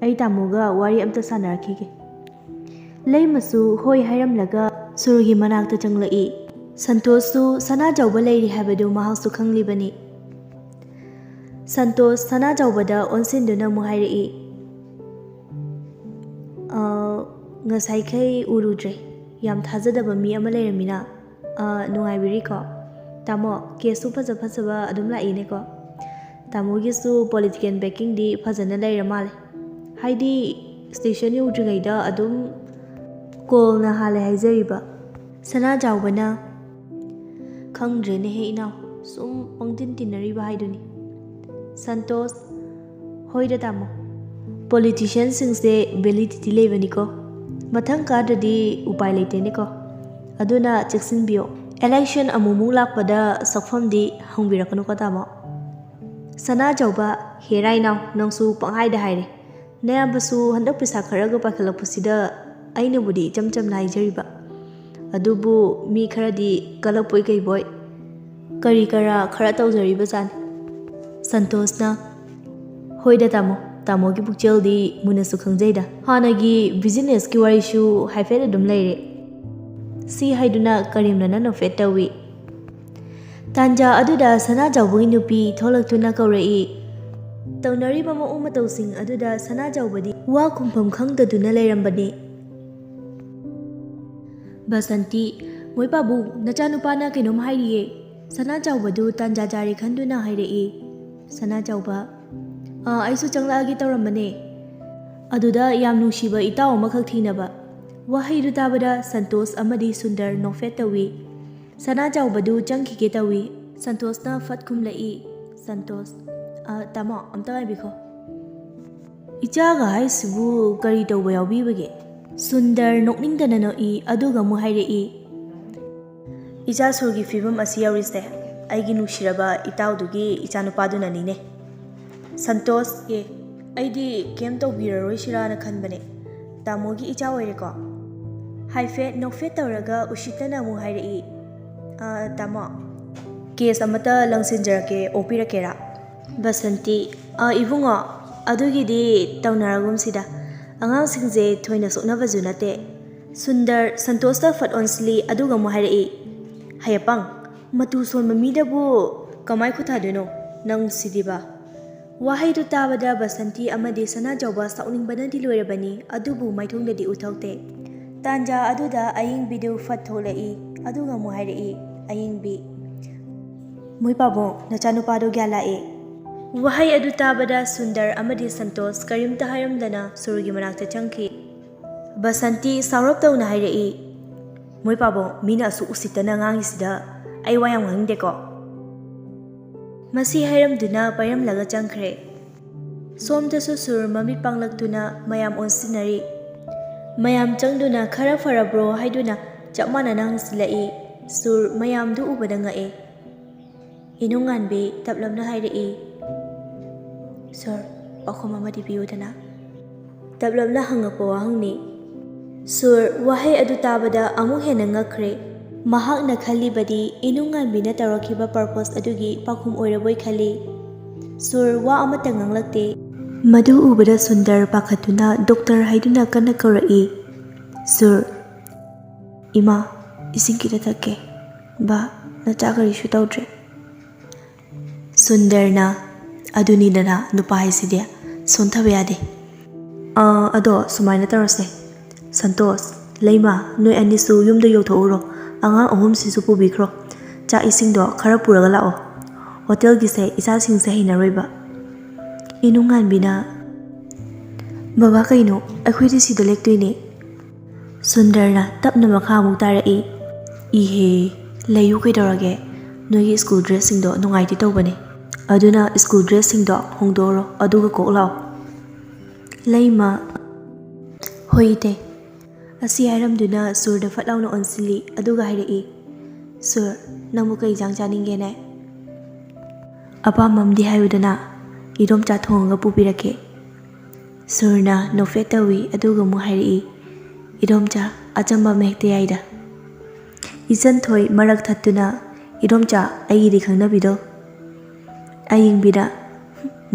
ꯑꯩ ꯇꯥꯃꯣꯒ ꯋꯥꯔꯤ ꯑꯝꯇ ꯁꯥꯟꯅꯔꯛꯈꯤꯒꯦ꯫" ꯂꯩꯃꯁꯨ ꯍꯣꯏ ꯍꯥꯏꯔꯝꯂꯒ ꯁꯨꯔꯒꯤ ꯃꯅꯥꯛꯇ ꯆꯪꯂꯛꯏ꯫ ꯁꯟꯇꯣꯁꯁꯨ ꯁꯅꯥꯖꯥꯎꯕ ꯂꯩꯔꯤ ꯍꯥꯏꯕꯗꯨ ꯃꯍꯥꯛꯁꯨ ꯈꯪꯂꯤꯕꯅꯤ꯫ ꯁꯟꯇꯣꯁ ꯁꯅꯥꯖꯥꯎꯕꯗ ꯑꯣꯟꯁꯤꯟꯗꯨꯅ ꯑꯃꯨꯛ ꯍꯥꯏꯔꯛꯏ, "ꯑ, ꯉꯁꯥꯏꯈꯩ ꯎꯔꯨꯗ꯭ꯔꯦ꯫ ꯌꯥꯝ ꯊꯥꯖꯗꯕ ꯃꯤ ꯑꯃ ꯂꯩꯔꯝꯃꯤꯅ꯫ ꯑ, ꯅꯨꯡꯉꯥꯏꯕꯤꯔꯤꯀꯣ? ꯇꯥꯃꯣ, ꯀꯦꯁꯁꯨ ꯐꯖ ꯐꯖꯕ ꯑꯗꯨꯝ ꯂꯥꯛꯏꯅꯦꯀꯣ꯫ ꯇꯥꯃꯣꯒꯤꯁꯨ ꯄꯣꯂꯤꯇꯤꯀꯦꯜ ꯕꯦꯀꯤꯡꯗꯤ ꯐꯖꯅ ꯂꯩꯔ ꯃꯥꯜꯂꯦ꯫ ꯍꯥꯏꯗꯤ, ꯁ꯭ꯇꯦꯁꯟ ꯌꯧꯗ꯭ꯔꯤꯉꯩꯗ ꯑꯗꯨꯝ ꯀꯣꯜꯅ ꯍꯥꯜꯂꯦ ꯍꯥꯏꯖꯔꯤꯕ꯫" ꯁꯅꯥꯖꯥꯎꯕꯅ, "ꯈꯪꯗ꯭ꯔꯦꯅꯦꯍꯦ ꯏꯅꯥꯎ, ꯁꯨꯝ ꯄꯪꯇꯤꯟ ꯇꯤꯟꯅꯔꯤꯕ ꯍꯥꯏꯗꯨꯅꯤ꯫" ꯁꯟꯇꯣꯁ, "ꯍꯣꯏꯗ ꯇꯥꯃꯣ, ꯄꯣꯂꯤꯇꯤꯁꯤꯌꯟꯁꯤꯡꯁꯦ ꯚꯦꯂꯤꯗꯤꯇꯤ ꯂꯩꯕꯅꯤꯀꯣ꯫ ꯃꯊꯪ ꯀꯥꯗ꯭ꯔꯗꯤ ꯎꯄꯥꯏ ꯂꯩꯇꯦꯅꯦꯀꯣ꯫ ꯑꯗꯨꯅ ꯆꯦꯛꯁꯤꯟꯕꯤꯌꯣ꯫ ꯏꯂꯦꯛꯁꯟ ꯑꯃꯨꯛꯃꯨꯛ ꯂꯥꯛꯄꯗ ꯁꯛꯐꯝꯗꯤ ꯍꯪꯕꯤꯔꯛꯀꯅꯨꯀꯣ ꯇꯥꯃꯣ꯫" ꯁꯅꯥꯖꯥꯎꯕ, "ꯍꯦꯔꯥ ꯏꯅꯥꯎ, ꯅꯪꯁꯨ ꯄꯪꯍꯥꯏꯗ ꯍꯥꯏꯔꯦ꯫ ꯅꯌꯥꯝꯕꯁꯨ ꯍꯟꯗꯛ ꯄꯩꯁꯥ ꯈꯔꯒ ꯄꯥꯏꯈꯠꯂꯛꯄꯁꯤꯗ ꯑꯩꯅꯕꯨꯗꯤ ꯏꯆꯝ ꯆꯝꯅ ꯍꯥꯏꯖꯔꯤꯕ꯫ ꯑꯗꯨꯕꯨ ꯃꯤ ꯈꯔꯗꯤ ꯀꯂꯛꯄꯣꯏ ꯀꯩꯕꯣꯏ ꯀꯔꯤ ꯀꯔꯥ ꯈꯔ ꯇꯧꯖꯔꯤꯕꯖꯥꯠꯅꯤ꯫" ꯁꯟꯇꯣꯁꯅ, "ꯍꯣꯏꯗ ꯇꯥꯃꯣ, ꯇꯥꯃꯣꯒꯤ ꯄꯨꯛꯆꯦꯜꯗꯤ ꯃꯨꯟꯅꯁꯨ ꯈꯪꯖꯩꯗ꯫ ꯍꯥꯟꯅꯒꯤ ꯕꯤꯖꯤꯅꯦꯁꯀꯤ ꯋꯥꯔꯤꯁꯨ ꯍꯥꯏꯐꯦꯠ ꯑꯗꯨꯝ ꯂꯩꯔꯦ꯫" ꯁꯤ ꯍꯥꯏꯗꯨꯅ ꯀꯔꯦꯝꯅꯅ ꯅꯣꯛꯐꯦꯠ ꯇꯧꯏ꯫ ꯇꯥꯟꯖꯥ ꯑꯗꯨꯗ ꯁꯅꯥꯖꯥꯎꯕꯒꯤ ꯅꯨꯄꯤ ꯊꯣꯛꯂꯛꯇꯨꯅ ꯀꯧꯔꯛꯏ꯫ ꯇꯧꯅꯔꯤꯕ ꯃꯑꯣꯡ ꯃꯇꯧꯁꯤꯡ ꯑꯗꯨꯗ ꯁꯅꯥꯖꯥꯎꯕꯗꯤ ꯋꯥ ꯈꯨꯝꯐꯝ ꯈꯪꯗꯗꯨꯅ ꯂꯩꯔꯝꯕꯅꯤ꯫ ꯕꯁꯟꯇꯤ, "ꯃꯣꯏ ꯄꯥꯕꯨꯡ, ꯅꯆꯥꯅꯨꯄꯥꯅ ꯀꯩꯅꯣꯝ ꯍꯥꯏꯔꯤꯌꯦ꯫" ꯁꯅꯥ ꯆꯥꯎꯕꯗꯨ ꯇꯥꯟꯖꯥ ꯆꯥꯔꯦ ꯈꯟꯗꯨꯅ ꯍꯥꯏꯔꯛꯏ꯫ ꯁꯅꯥ ꯆꯥꯎꯕ, "ꯑꯥ, ꯑꯩꯁꯨ ꯆꯪꯂꯛꯑꯒꯦ ꯇꯧꯔꯝꯕꯅꯦ꯫ ꯑꯗꯨꯗ ꯌꯥꯝ ꯅꯨꯡꯁꯤꯕ ꯏꯇꯥꯎ ꯑꯃꯈꯛ ꯊꯦꯡꯅꯕ꯫" ꯋꯥꯍꯩꯗꯨ ꯇꯥꯕꯗ ꯁꯟꯇꯣꯁ ꯑꯃꯗꯤ ꯁꯨꯟꯗꯔ ꯅꯣꯛꯐꯦꯠ ꯇꯧꯏ꯫ ꯁꯅꯥ ꯆꯥꯎꯕꯗꯨ ꯆꯪꯈꯤꯒꯦ ꯇꯧꯏ꯫ ꯁꯟꯇꯣꯁꯅ ꯐꯠ ꯈꯨꯝꯂꯛꯏ꯫ ꯁꯟꯇꯣꯁ, "ꯑ, ꯇꯥꯃꯣ, ꯑꯝꯇ ꯉꯥꯏꯕꯤꯈꯣ꯫ ꯏꯆꯥꯒ ꯍꯥꯏꯁꯤꯕꯨ ꯀꯔꯤ ꯇꯧꯕ ꯌꯥꯎꯕꯤꯕꯒꯦ?" ꯁꯨꯟꯗꯔ ꯅꯣꯛꯅꯤꯡꯗꯅ ꯅꯣꯛꯏ, ꯑꯗꯨꯒ ꯑꯃꯨꯛ ꯍꯥꯏꯔꯛꯏ, "ꯏꯆꯥ ꯁꯨꯔꯒꯤ ꯐꯤꯕꯝ ꯑꯁꯤ ꯌꯧꯔꯤꯁꯦ ꯑꯩꯒꯤ ꯅꯨꯡꯁꯤꯔꯕ ꯏꯇꯥꯎꯗꯨꯒꯤ ꯏꯆꯥꯅꯨꯄꯥꯗꯨꯅꯅꯤꯅꯦ꯫" ꯁꯟꯇꯣꯁ, "ꯑꯦ, ꯑꯩꯗꯤ ꯀꯩꯝ ꯇꯧꯕꯤꯔꯔꯣꯏꯁꯤꯔꯥꯅ ꯈꯟꯕꯅꯦ꯫ ꯇꯥꯃꯣꯒꯤ ꯏꯆꯥ ꯑꯣꯏꯔꯦꯀꯣ?" ꯍꯥꯏꯐꯦꯠ ꯅꯣꯛꯐꯦꯠ ꯇꯧꯔꯒ ꯎꯁꯤꯠꯇꯅ ꯑꯃꯨꯛ ꯍꯥꯏꯔꯛꯏ, "ꯑ, ꯇꯥꯃꯣ, ꯀꯦꯁ ꯑꯃꯇ ꯂꯪꯁꯤꯟꯖꯔꯛꯀꯦ, ꯑꯣꯛꯄꯤꯔꯛꯀꯦꯔꯥ?" ꯕꯁꯟꯇꯤ, "ꯑ, ꯏꯕꯨꯡꯉꯣ, ꯑꯗꯨꯒꯤꯗꯤ ꯇꯧꯅꯔꯒꯨꯝꯁꯤꯗ꯫ ꯑꯉꯥꯡꯁꯤꯡꯁꯦ ꯊꯣꯏꯅ ꯁꯣꯛꯅꯕꯁꯨ ꯅꯠꯇꯦ꯫" ꯁꯨꯟꯗꯔ ꯁꯟꯇꯣꯁꯇ ꯐꯠ ꯑꯣꯟꯁꯤꯜꯂꯤ, ꯑꯗꯨꯒ ꯑꯃꯨꯛ ꯍꯥꯏꯔꯛꯏ, "ꯍꯌꯦꯄꯪ, ꯃꯇꯨ ꯁꯣꯟꯕ ꯃꯤꯗꯕꯨ ꯀꯃꯥꯏ ꯈꯨꯠ ꯊꯥꯗꯣꯏꯅꯣ ꯅꯪ ꯁꯤꯗꯤꯕ?" ꯋꯥꯍꯩꯗꯨ ꯇꯥꯕꯗ ꯕꯁꯟꯇꯤ ꯑꯃꯗꯤ ꯁꯅꯥꯆꯧꯕ ꯁꯥꯎꯅꯤꯡꯕꯅꯗꯤ ꯂꯣꯏꯔꯕꯅꯤ, ꯑꯗꯨꯕꯨ ꯃꯥꯏꯊꯣꯡꯗꯗꯤ ꯎꯠꯊꯣꯛꯇꯦ꯫ ꯇꯥꯟꯖꯥ ꯑꯗꯨꯗ ꯑꯌꯤꯡꯕꯤꯗꯨ ꯐꯠ ꯊꯣꯛꯂꯛꯏ, ꯑꯗꯨꯒ ꯑꯃꯨꯛ ꯍꯥꯏꯔꯛꯏ, "ꯑꯌꯤꯡꯕꯤ, ꯃꯣꯏ ꯄꯥꯕꯨꯡ, ꯅꯆꯥꯅꯨꯄꯥꯗꯣ ꯒ꯭ꯌꯥꯟ ꯂꯥꯛꯑꯦ꯫" ꯋꯥꯍꯩ ꯑꯗꯨ ꯇꯥꯕꯗ ꯁꯨꯟꯗꯔ ꯑꯃꯗꯤ ꯁꯟꯇꯣꯁ ꯀꯔꯤꯝꯇ ꯍꯥꯏꯔꯝꯗꯅ ꯁꯨꯔꯒꯤ ꯃꯅꯥꯛꯇ ꯆꯪꯈꯤ꯫ ꯕꯁꯟꯇꯤ ꯁꯥꯎꯔꯞ ꯇꯧꯅ ꯍꯥꯏꯔꯛꯏ, "ꯃꯣꯏ ꯄꯥꯕꯨꯡ, ꯃꯤꯅ ꯑꯁꯨꯛ ꯎꯁꯤꯠꯇꯅ ꯉꯥꯡꯉꯤꯁꯤꯗ ꯑꯩ ꯋꯥ ꯌꯥꯝ ꯉꯥꯡꯅꯤꯡꯗꯦꯀꯣ꯫" ꯃꯁꯤ ꯍꯥꯏꯔꯝꯗꯨꯅ ꯄꯥꯏꯔꯝꯂꯒ ꯆꯪꯈ꯭ꯔꯦ꯫ ꯁꯣꯝꯗꯁꯨ ꯁꯨꯔ ꯃꯃꯤꯠ ꯄꯥꯡꯂꯛꯇꯨꯅ ꯃꯌꯥꯝ ꯑꯣꯟꯁꯤꯟꯅꯔꯤ꯫ ꯃꯌꯥꯝ ꯆꯪꯗꯨꯅ "ꯈꯔ ꯐꯔꯕ꯭ꯔꯣ?" ꯍꯥꯏꯗꯨꯅ ꯆꯞ ꯃꯥꯟꯅꯅ ꯍꯪꯖꯤꯜꯂꯛꯏ꯫ ꯁꯨꯔ ꯃꯌꯥꯝꯗꯨ ꯎꯕꯗ ꯉꯛꯑꯦ꯫ ꯏꯅꯨꯡꯉꯥꯟꯕꯤ ꯇꯞꯂꯞꯅ ꯍꯥꯏꯔꯛꯏ, "ꯁꯨꯔ, ꯄꯥꯎꯈꯨꯝ ꯑꯃꯗꯤ ꯄꯤꯌꯨꯗꯅ꯫" ꯇꯞꯂꯞꯅ ꯍꯪꯉꯛꯄ ꯋꯥꯍꯪꯅꯤ꯫ ꯁꯨꯔ ꯋꯥꯍꯩ ꯑꯗꯨ ꯇꯥꯕꯗ ꯑꯃꯨꯛ ꯍꯦꯟꯅ ꯉꯛꯈ꯭ꯔꯦ꯫ ꯃꯍꯥꯛꯅ ꯈꯜꯂꯤꯕꯗꯤ ꯏꯅꯨꯡꯉꯥꯟꯕꯤꯅ ꯇꯧꯔꯛꯈꯤꯕ ꯄꯔꯄꯣꯁ ꯑꯗꯨꯒꯤ ꯄꯥꯎꯈꯨꯝ ꯑꯣꯏꯔꯕꯣꯏ ꯈꯜꯂꯤ꯫ ꯁꯨꯔ ꯋꯥ ꯑꯃꯠꯇ ꯉꯥꯡꯂꯛꯇꯦ꯫ ꯃꯗꯨ ꯎꯕꯗ ꯁꯨꯟꯗꯔ ꯄꯥꯈꯠꯇꯨꯅ ꯗꯣꯛꯇꯔ ꯍꯥꯏꯗꯨꯅ ꯀꯟꯅ ꯀꯧꯔꯛꯏ꯫ ꯁꯨꯔ, "ꯏꯃꯥ, ꯏꯁꯤꯡ ꯈꯤꯇ ꯊꯛꯀꯦ꯫ ꯕꯥ, ꯅꯆꯥ ꯀꯔꯤꯁꯨ ꯇꯧꯗ꯭ꯔꯦ?" ꯁꯨꯟꯗꯔꯅ, "ꯑꯗꯨꯅꯤꯗꯅ ꯅꯨꯄꯥ ꯍꯥꯏꯁꯤꯗꯤ, ꯁꯣꯟꯊꯕ ꯌꯥꯗꯦ꯫ ꯑꯥ, ꯑꯗꯣ ꯁꯨꯃꯥꯏꯅ ꯇꯧꯔꯁꯦ, ꯁꯟꯇꯣꯁ, "ꯂꯩꯃ, ꯅꯣꯏ ꯑꯅꯤꯁꯨ ꯌꯨꯝꯗ ꯌꯧꯊꯣꯛꯎꯔꯣ, ꯑꯉꯥꯡ ꯑꯍꯨꯝꯁꯤꯁꯨ ꯄꯨꯕꯤꯈ꯭ꯔꯣ꯫ ꯆꯥꯛ ꯏꯁꯤꯡꯗꯣ ꯈꯔ ꯄꯨꯔꯒ ꯂꯥꯛꯑꯣ, ꯍꯣꯇꯦꯜꯒꯤꯁꯦ ꯏꯆꯥꯁꯤꯡꯁꯦ ꯍꯩꯅꯔꯣꯏꯕ꯫" ꯏꯅꯨꯡꯉꯥꯟꯕꯤꯅ, "ꯕꯕꯥ, ꯀꯩꯅꯣ, ꯑꯩꯈꯣꯏꯗꯤ ꯁꯤꯗ ꯂꯦꯛꯇꯣꯏꯅꯦ꯫" ꯁꯨꯟꯗꯔꯅ ꯇꯞꯅ ꯃꯈꯥ ꯑꯃꯨꯛ ꯇꯥꯔꯛꯏ, "ꯏꯍꯦ, ꯂꯩꯌꯨ ꯀꯩꯗꯧꯔꯒꯦ, ꯅꯣꯏꯒꯤ ꯁ꯭ꯀꯨꯜ ꯗ꯭ꯔꯦꯁꯁꯤꯡꯗꯣ ꯅꯨꯡꯉꯥꯏꯇꯦ ꯇꯧꯕꯅꯦ, ꯑꯗꯨꯅ ꯁ꯭ꯀꯨꯜ ꯗ꯭ꯔꯦꯁꯁꯤꯡꯗꯣ ꯍꯣꯡꯗꯣꯛꯎꯔꯣ, ꯑꯗꯨꯒ ꯀꯣꯛ ꯂꯥꯛꯑꯣ꯫" ꯂꯩꯃ, "ꯍꯣꯏ ꯏꯇꯩ꯫" ꯑꯁꯤ ꯍꯥꯏꯔꯝꯗꯨꯅ ꯁꯨꯔꯗ ꯐꯠ ꯂꯥꯎꯅ ꯑꯣꯟꯁꯤꯜꯂꯤ, ꯑꯗꯨꯒ ꯍꯥꯏꯔꯛꯏ, "ꯁꯨꯔ, ꯅꯪꯕꯨ ꯀꯩ ꯏꯟꯖꯥꯡ ꯆꯥꯅꯤꯡꯒꯦꯅꯦ? ꯑꯄꯥꯝꯕ ꯑꯃꯗꯤ ꯍꯥꯏꯌꯨꯗꯅ, ꯏꯗꯣꯝꯆꯥ ꯊꯣꯡꯉꯒ ꯄꯨꯕꯤꯔꯛꯀꯦ꯫" ꯁꯨꯔꯅ ꯅꯣꯛꯐꯦꯠ ꯇꯧꯏ, ꯑꯗꯨꯒ ꯑꯃꯨꯛ ꯍꯥꯏꯔꯛꯏ, "ꯏꯗꯣꯝꯆꯥ, ꯑꯆꯝꯕ ꯑꯃ ꯍꯦꯛꯇ ꯌꯥꯏꯗ꯫" ꯏꯆꯟꯊꯣꯏ ꯃꯔꯛ ꯊꯠꯇꯨꯅ, "ꯏꯗꯣꯝꯆꯥ, ꯑꯩꯒꯤꯗꯤ ꯈꯪꯅꯕꯤꯗꯣ?" ꯑꯌꯤꯡꯕꯤꯅ,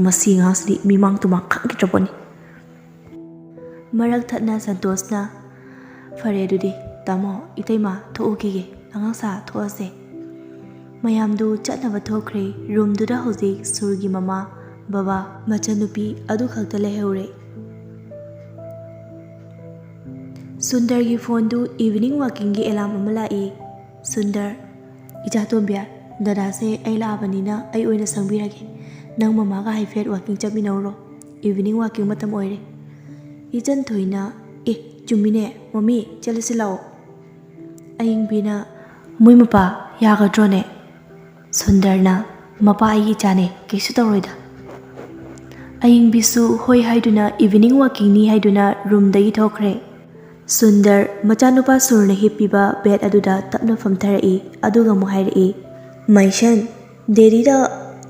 "ꯃꯁꯤ ꯑꯉꯥꯡꯁꯤꯗꯤ ꯃꯤꯃꯥꯡ ꯇꯨꯃꯥꯡ ꯈꯪꯈꯤꯗ꯭ꯔꯕꯣꯅꯤ꯫" ꯃꯔꯛ ꯊꯠꯅ ꯁꯟꯇꯣꯁꯅ, "ꯐꯔꯦ ꯑꯗꯨꯗꯤ, ꯇꯥꯃꯣ, ꯏꯇꯩꯃ, ꯊꯣꯛꯎꯈꯤꯒꯦ, ꯑꯉꯥꯡ ꯁꯥ ꯊꯣꯛꯑꯁꯦ꯫" ꯃꯌꯥꯝꯗꯨ ꯆꯠꯅꯕ ꯊꯣꯛꯈ꯭ꯔꯦ꯫ ꯔꯨꯝꯗꯨꯗ ꯍꯧꯖꯤꯛ ꯁꯨꯔꯒꯤ ꯃꯃꯥ, ꯕꯕꯥ, ꯃꯆꯟꯅꯨꯄꯤ ꯑꯗꯨ ꯈꯛꯇ ꯂꯩꯍꯧꯔꯦ꯫ ꯁꯨꯟꯗꯔꯒꯤ ꯐꯣꯟꯗꯨ ꯏꯚꯤꯅꯤꯡ ꯋꯥꯛꯀꯤꯡꯒꯤ ꯑꯦꯂꯥꯝ ꯑꯃ ꯂꯥꯛꯏ꯫ ꯁꯨꯟꯗꯔ, "ꯏꯆꯥ ꯇꯣꯝꯕꯤ, ꯗꯗꯥꯁꯦ ꯑꯩ ꯂꯥꯛꯑꯕꯅꯤꯅ ꯑꯩ ꯑꯣꯏꯅ ꯁꯪꯕꯤꯔꯒꯦ꯫ ꯅꯪ ꯃꯃꯥꯒ ꯍꯥꯏꯐꯦꯠ ꯋꯥꯛꯀꯤꯡ ꯆꯠꯃꯤꯟꯅꯧꯔꯣ꯫ ꯏꯚꯤꯅꯤꯡ ꯋꯥꯛꯀꯤꯡ ꯃꯇꯝ ꯑꯣꯏꯔꯦ꯫" ꯏꯆꯟ ꯊꯣꯏꯅ, "ꯑꯦ, ꯆꯨꯝꯃꯤꯅꯦ, ꯃꯃꯤ, ꯆꯠꯂꯁꯤ ꯂꯥꯛꯑꯣ꯫" ꯑꯌꯤꯡꯕꯤꯅ, "ꯃꯣꯏ ꯃꯄꯥ ꯌꯥꯒꯗ꯭ꯔꯣꯅꯦ?" ꯁꯨꯟꯗꯔꯅ, "ꯃꯄꯥ ꯑꯩꯒꯤ ꯏꯆꯥꯅꯦ, ꯀꯩꯁꯨ ꯇꯧꯔꯣꯏꯗ꯫" ꯑꯌꯤꯡꯕꯤꯁꯨ ꯍꯣꯏ ꯍꯥꯏꯗꯨꯅ ꯏꯚꯤꯅꯤꯡ ꯋꯥꯛꯀꯤꯡꯅꯤ ꯍꯥꯏꯗꯨꯅ ꯔꯨꯝꯗꯒꯤ ꯊꯣꯛꯈ꯭ꯔꯦ꯫ ꯁꯨꯟꯗꯔ ꯃꯆꯥꯅꯨꯄꯥ ꯁꯨꯔꯅ ꯍꯤꯞꯄꯤꯕ ꯕꯦꯗ ꯑꯗꯨꯗ ꯇꯞꯅ ꯐꯝꯊꯔꯛꯏ, ꯑꯗꯨꯒ ꯑꯃꯨꯛ ꯍꯥꯏꯔꯛꯏ, "ꯃꯩꯁꯟ, ꯗꯦꯗꯤꯗ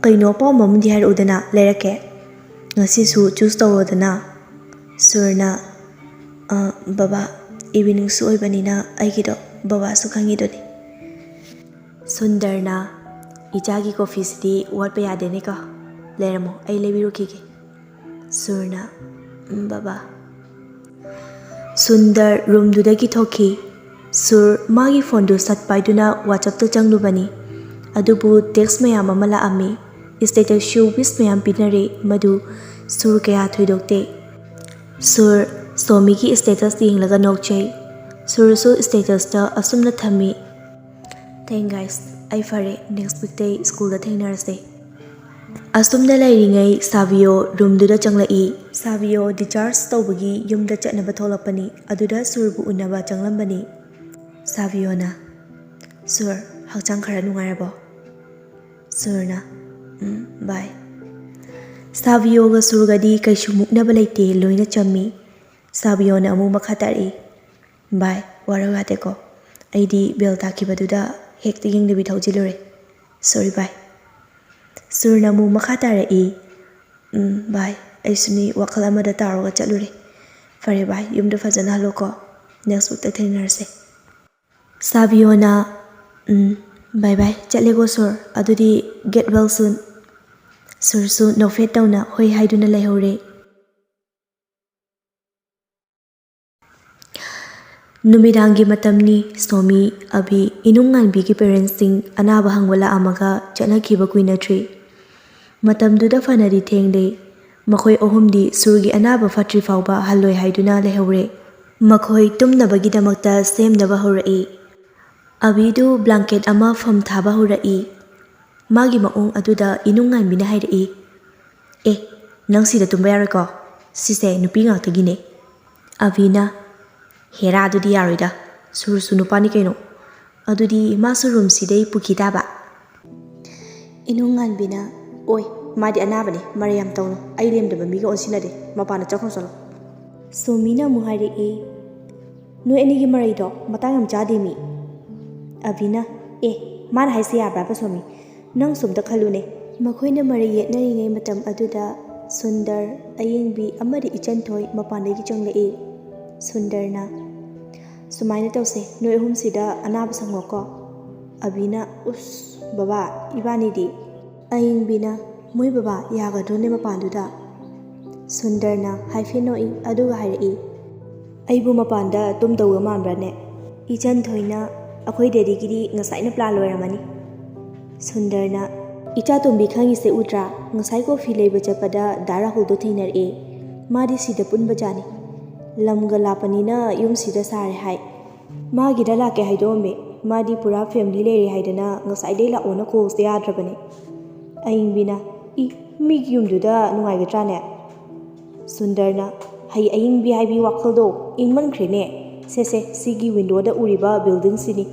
ꯀꯩꯅꯣ ꯑꯄꯥꯝꯕ ꯑꯃꯗꯤ ꯍꯥꯏꯔꯛꯎꯗꯅ, ꯂꯩꯔꯛꯀꯦ꯫ ꯉꯁꯤꯁꯨ ꯆꯨꯁ ꯇꯧꯔꯣꯗꯅ꯫" ꯁꯨꯔꯅ, "ꯑ, ꯕꯕꯥ, ꯏꯚꯤꯅꯤꯡꯁꯨ ꯑꯣꯏꯕꯅꯤꯅ ꯑꯩꯒꯤꯗꯣ ꯕꯕꯥꯁꯨ ꯈꯪꯉꯤꯗꯨꯅꯤ꯫" ꯁꯨꯟꯗꯔꯅ, "ꯏꯆꯥꯒꯤ ꯀꯣꯐꯤꯁꯤꯗꯤ ꯋꯥꯠꯄ ꯌꯥꯗꯦꯅꯦꯀꯣ꯫ ꯂꯩꯔꯝꯃꯣ, ꯑꯩ ꯂꯩꯕꯤꯔꯨꯈꯤꯒꯦ꯫" ꯁꯨꯔꯅ, "ꯎꯝ, ꯕꯕꯥ꯫" ꯁꯨꯟꯗꯔ ꯔꯨꯝꯗꯨꯗꯒꯤ ꯊꯣꯛꯈꯤ꯫ ꯁꯨꯔ ꯃꯥꯒꯤ ꯐꯣꯟꯗꯨ ꯁꯠ ꯄꯥꯏꯗꯨꯅ WhatsApp-ꯇ ꯆꯪꯂꯨꯕꯅꯤ꯫ ꯑꯗꯨꯕꯨ ꯇꯦꯛꯁ ꯃꯌꯥꯝ ꯑꯃ ꯂꯥꯛꯑꯝꯃꯤ꯫ ꯁ꯭ꯇꯦꯇꯁꯁꯨ ꯋꯤꯁ ꯃꯌꯥꯝ ꯄꯤꯅꯔꯦ, ꯃꯗꯨ ꯁꯨꯔ ꯀꯌꯥ ꯊꯣꯏꯗꯣꯛꯇꯦ꯫ ꯁꯨꯔ ꯁꯣꯃꯤꯒꯤ ꯁ꯭ꯇꯦꯇꯁ ꯌꯦꯡꯂꯒ ꯅꯣꯛꯆꯩ꯫ ꯁꯨꯔꯁꯨ statusꯇ ꯑꯁꯨꯝꯅ ꯊꯝꯃꯤ꯫ Thank guys, ꯑꯩ ꯐꯔꯦ, next weekꯇꯩ ꯁ꯭ꯀꯨꯜꯗ ꯊꯦꯡꯅꯔꯁꯦ꯫ ꯑꯁꯨꯝꯅ ꯂꯩꯔꯤꯉꯩ ꯁꯥꯕꯤꯌꯣ ꯔꯨꯝꯗꯨꯗ ꯆꯪꯂꯛꯏ꯫ ꯁꯥꯕꯤꯌꯣ discharge ꯇꯧꯕꯒꯤ ꯌꯨꯝꯗ ꯆꯠꯅꯕ ꯊꯣꯛꯂꯛꯄꯅꯤ꯫ ꯑꯗꯨꯗ ꯁꯨꯔꯕꯨ ꯎꯅꯕ ꯆꯪꯂꯝꯕꯅꯤ꯫ ꯁꯥꯕꯤꯌꯣꯅ, "ꯁꯨꯔ, ꯍꯛꯆꯥꯡ ꯈꯔ ꯅꯨꯡꯉꯥꯏꯔꯕꯣ?" ꯁꯨꯔꯅ, "ꯎꯝ, ꯚꯥꯏ꯫" ꯁꯥꯕꯤꯌꯣꯒ ꯁꯨꯔꯒꯗꯤ ꯀꯩꯁꯨ ꯃꯨꯛꯅꯕ ꯂꯩꯇꯦ, ꯂꯣꯏꯅ ꯆꯝꯃꯤ꯫ ꯁꯥꯕꯤꯌꯣꯅ ꯑꯃꯨꯛ ꯃꯈꯥ ꯇꯥꯔꯛꯏ, "ꯚꯥꯏ, ꯋꯥꯔꯧ ꯌꯥꯗꯦꯀꯣ, ꯑꯩꯗꯤ bell ꯇꯥꯈꯤꯕꯗꯨꯗ ꯍꯦꯛꯇ ꯌꯦꯡꯗꯕꯤ ꯊꯧꯖꯤꯜꯂꯨꯔꯦ꯫ Sorry ꯚꯥꯏ꯫" ꯁꯨꯔꯅ ꯑꯃꯨꯛ ꯃꯈꯥ ꯇꯥꯔꯛꯏ, "ꯎꯝ, ꯚꯥꯏ, ꯑꯩꯁꯨꯅꯤ, ꯋꯥꯈꯜ ꯑꯃꯗ ꯇꯥꯎꯔꯒ ꯆꯠꯂꯨꯔꯦ꯫ ꯐꯔꯦ ꯚꯥꯏ, ꯌꯨꯝꯗ ꯐꯖꯅ ꯍꯜꯂꯣꯀꯣ, next weekꯇ ꯊꯦꯡꯅꯔꯁꯦ꯫" ꯁꯥꯕꯤꯌꯣꯅ, "ꯎꯝ, bye bye, ꯆꯠꯂꯦꯀꯣ ꯁꯨꯔ, ꯑꯗꯨꯗꯤ get well soon꯫" ꯁꯨꯔꯁꯨ ꯅꯣꯛꯐꯦꯠ ꯇꯧꯅ ꯍꯣꯏ ꯍꯥꯏꯗꯨꯅ ꯂꯩꯍꯧꯔꯦ꯫ ꯅꯨꯃꯤꯗꯥꯡꯒꯤ ꯃꯇꯝꯅꯤ꯫ ꯁꯣꯃꯤ, ꯑꯚꯤ, ꯏꯅꯨꯡꯉꯥꯟꯕꯤꯒꯤ parentsꯁꯤꯡ ꯑꯅꯥꯕ ꯍꯪꯕ ꯂꯥꯛꯑꯝꯃꯒ ꯆꯠꯅꯈꯤꯕ ꯀꯨꯏꯅꯗ꯭ꯔꯤ꯫ ꯃꯇꯝꯗꯨꯗ ꯐꯅꯗꯤ ꯊꯦꯡꯂꯦ꯫ ꯃꯈꯣꯏ ꯑꯍꯨꯝꯗꯤ ꯁꯨꯔꯒꯤ ꯑꯅꯥꯕ ꯐꯠꯇ꯭ꯔꯤ ꯐꯥꯎꯕ ꯍꯜꯂꯣꯏ ꯍꯥꯏꯗꯨꯅ ꯂꯩꯍꯧꯔꯦ꯫ ꯃꯈꯣꯏ ꯇꯨꯝꯅꯕꯒꯤꯗꯃꯛꯇ ꯁꯦꯝꯅꯕ ꯍꯧꯔꯛꯏ꯫ ꯑꯚꯤꯗꯨ blanket ꯑꯃ ꯐꯝ ꯊꯥꯕ ꯍꯧꯔꯛꯏ꯫ ꯃꯥꯒꯤ ꯃꯑꯣꯡ ꯑꯗꯨꯗ ꯏꯅꯨꯡꯉꯥꯟꯕꯤꯅ ꯍꯥꯏꯔꯛꯏ, "ꯑꯦ, ꯅꯪ ꯁꯤꯗ ꯇꯨꯝꯕ ꯌꯥꯔꯣꯏꯀꯣ? ꯁꯤꯁꯦ ꯅꯨꯄꯤ ꯉꯥꯛꯇꯒꯤꯅꯦ꯫" ꯑꯚꯤꯅ, "ꯍꯦꯔꯥ, ꯑꯗꯨꯗꯤ ꯌꯥꯔꯣꯏꯗ꯫ ꯁꯨꯔꯁꯨ ꯅꯨꯄꯥꯅꯤ ꯀꯩꯅꯣ꯫ ꯑꯗꯨꯗꯤ ꯃꯥꯁꯨ roomꯁꯤꯗꯩ ꯄꯨꯈꯤ ꯇꯥꯕ?" ꯏꯅꯨꯡꯉꯥꯟꯕꯤꯅ, "ꯑꯣꯏ, ꯃꯥꯗꯤ ꯑꯅꯥꯕꯅꯦ, ꯃꯔꯩ ꯌꯥꯝ ꯇꯧꯅꯨ꯫ ꯑꯩ ꯂꯦꯝꯗꯕ ꯃꯤꯒ ꯑꯣꯟꯁꯤꯟꯅꯗꯦ꯫ ꯃꯄꯥꯟꯗ ꯆꯠꯈ꯭ꯔꯣ ꯆꯠꯂꯣ꯫" ꯁꯣꯃꯤꯅ ꯑꯃꯨꯛ ꯍꯥꯏꯔꯛꯏ, "ꯅꯣꯏ ꯑꯅꯤꯒꯤ ꯃꯔꯩꯗꯣ ꯃꯇꯥꯡ ꯌꯥꯝ ꯆꯥꯗꯦ ꯃꯤ꯫" ꯑꯚꯤꯅ, "ꯑꯦ, ꯃꯥꯅ ꯍꯥꯏꯁꯦ ꯌꯥꯕ꯭ꯔꯥꯕ ꯁꯣꯃꯤ? ꯅꯪꯁꯨ ꯑꯝꯇ ꯈꯜꯂꯨꯅꯦ꯫" ꯃꯈꯣꯏꯅ ꯃꯔꯩ ꯌꯦꯠꯅꯔꯤꯉꯩ ꯃꯇꯝ ꯑꯗꯨꯗ ꯁꯨꯟꯗꯔ, ꯑꯌꯦꯡꯕꯤ ꯑꯃꯗꯤ ꯏꯆꯟꯊꯣꯏ ꯃꯄꯥꯟꯗꯒꯤ ꯆꯪꯂꯛꯏ꯫ ꯁꯨꯟꯗꯔꯅ, "ꯁꯨꯃꯥꯏꯅ ꯇꯧꯁꯦ, ꯅꯣꯏ ꯑꯍꯨꯝꯁꯤꯗ ꯑꯅꯥꯕ ꯁꯪꯉꯣꯀꯣ꯫" ꯑꯚꯤꯅ, "ꯎꯁ, ꯕꯕꯥ, ꯏꯕꯥꯅꯤꯗꯤ?" ꯑꯌꯦꯡꯕꯤꯅ, "ꯃꯣꯏ ꯕꯕꯥ ꯌꯥꯒꯗ꯭ꯔꯣꯅꯦ ꯃꯄꯥꯟꯗꯨꯗ?" ꯁꯨꯟꯗꯔꯅ ꯍꯥꯏꯐꯦꯠ ꯅꯣꯛꯏ, ꯑꯗꯨꯒ ꯍꯥꯏꯔꯛꯏ, "ꯑꯩꯕꯨ ꯃꯄꯥꯟꯗ ꯇꯨꯝꯗꯧꯕ ꯃꯥꯟꯕ꯭ꯔꯥꯅꯦ?" ꯏꯆꯟꯊꯣꯏꯅ, "ꯑꯩꯈꯣꯏ ꯗꯦꯗꯤꯒꯤꯗꯤ ꯉꯁꯥꯏꯅ plan ꯂꯣꯏꯔꯝꯃꯅꯤ꯫" ꯁꯨꯟꯗꯔꯅ, "ꯏꯆꯥ ꯇꯣꯝꯕꯤ ꯈꯪꯉꯤꯁꯦ ꯎꯗ꯭ꯔꯥ? ꯉꯁꯥꯏ coffee ꯂꯩꯕ ꯆꯠꯄꯗ ꯗꯥ ꯔꯥꯍꯨꯜꯗꯣ ꯊꯦꯡꯅꯔꯛꯑꯦ꯫ ꯃꯥꯗꯤ ꯁꯤꯗ ꯄꯨꯟꯕꯖꯥꯠꯅꯤ꯫ ꯂꯝꯒ ꯂꯥꯞꯄꯅꯤꯅ ꯌꯨꯝꯁꯤꯗ ꯁꯥꯔꯦ ꯍꯥꯏ꯫ ꯃꯥꯒꯤꯗ ꯂꯥꯛꯀꯦ ꯍꯥꯏꯗꯣꯛꯑꯝꯃꯦ꯫ ꯃꯥꯗꯤ ꯄꯨꯔꯥ ꯐꯦꯃꯤꯂꯤ ꯂꯩꯔꯦ ꯍꯥꯏꯗꯅ ꯉꯁꯥꯏꯗꯩ ꯂꯥꯛꯑꯣꯅ ꯀꯣꯜꯁꯦ ꯌꯥꯗ꯭ꯔꯕꯅꯦ꯫ ꯑꯏꯪꯕꯤꯅ, "ꯏ, ꯃꯤꯒꯤ ꯌꯨꯝꯗꯨꯗ ꯅꯨꯡꯉꯥꯏꯒꯗ꯭ꯔꯥꯅꯦ?" ꯁꯨꯟꯗꯔꯅ, "ꯍꯩ ꯑꯏꯪꯕꯤ ꯍꯥꯏꯕꯤ ꯋꯥꯈꯜꯗꯣ ꯏꯪꯃꯟꯈ꯭ꯔꯦꯅꯦ꯫ ꯁꯦ ꯁꯦ, ꯁꯤꯒꯤ ꯋꯤꯟꯗꯣꯗ ꯎꯔꯤꯕ ꯕꯤꯜꯗꯤꯡꯁꯤꯅꯤ꯫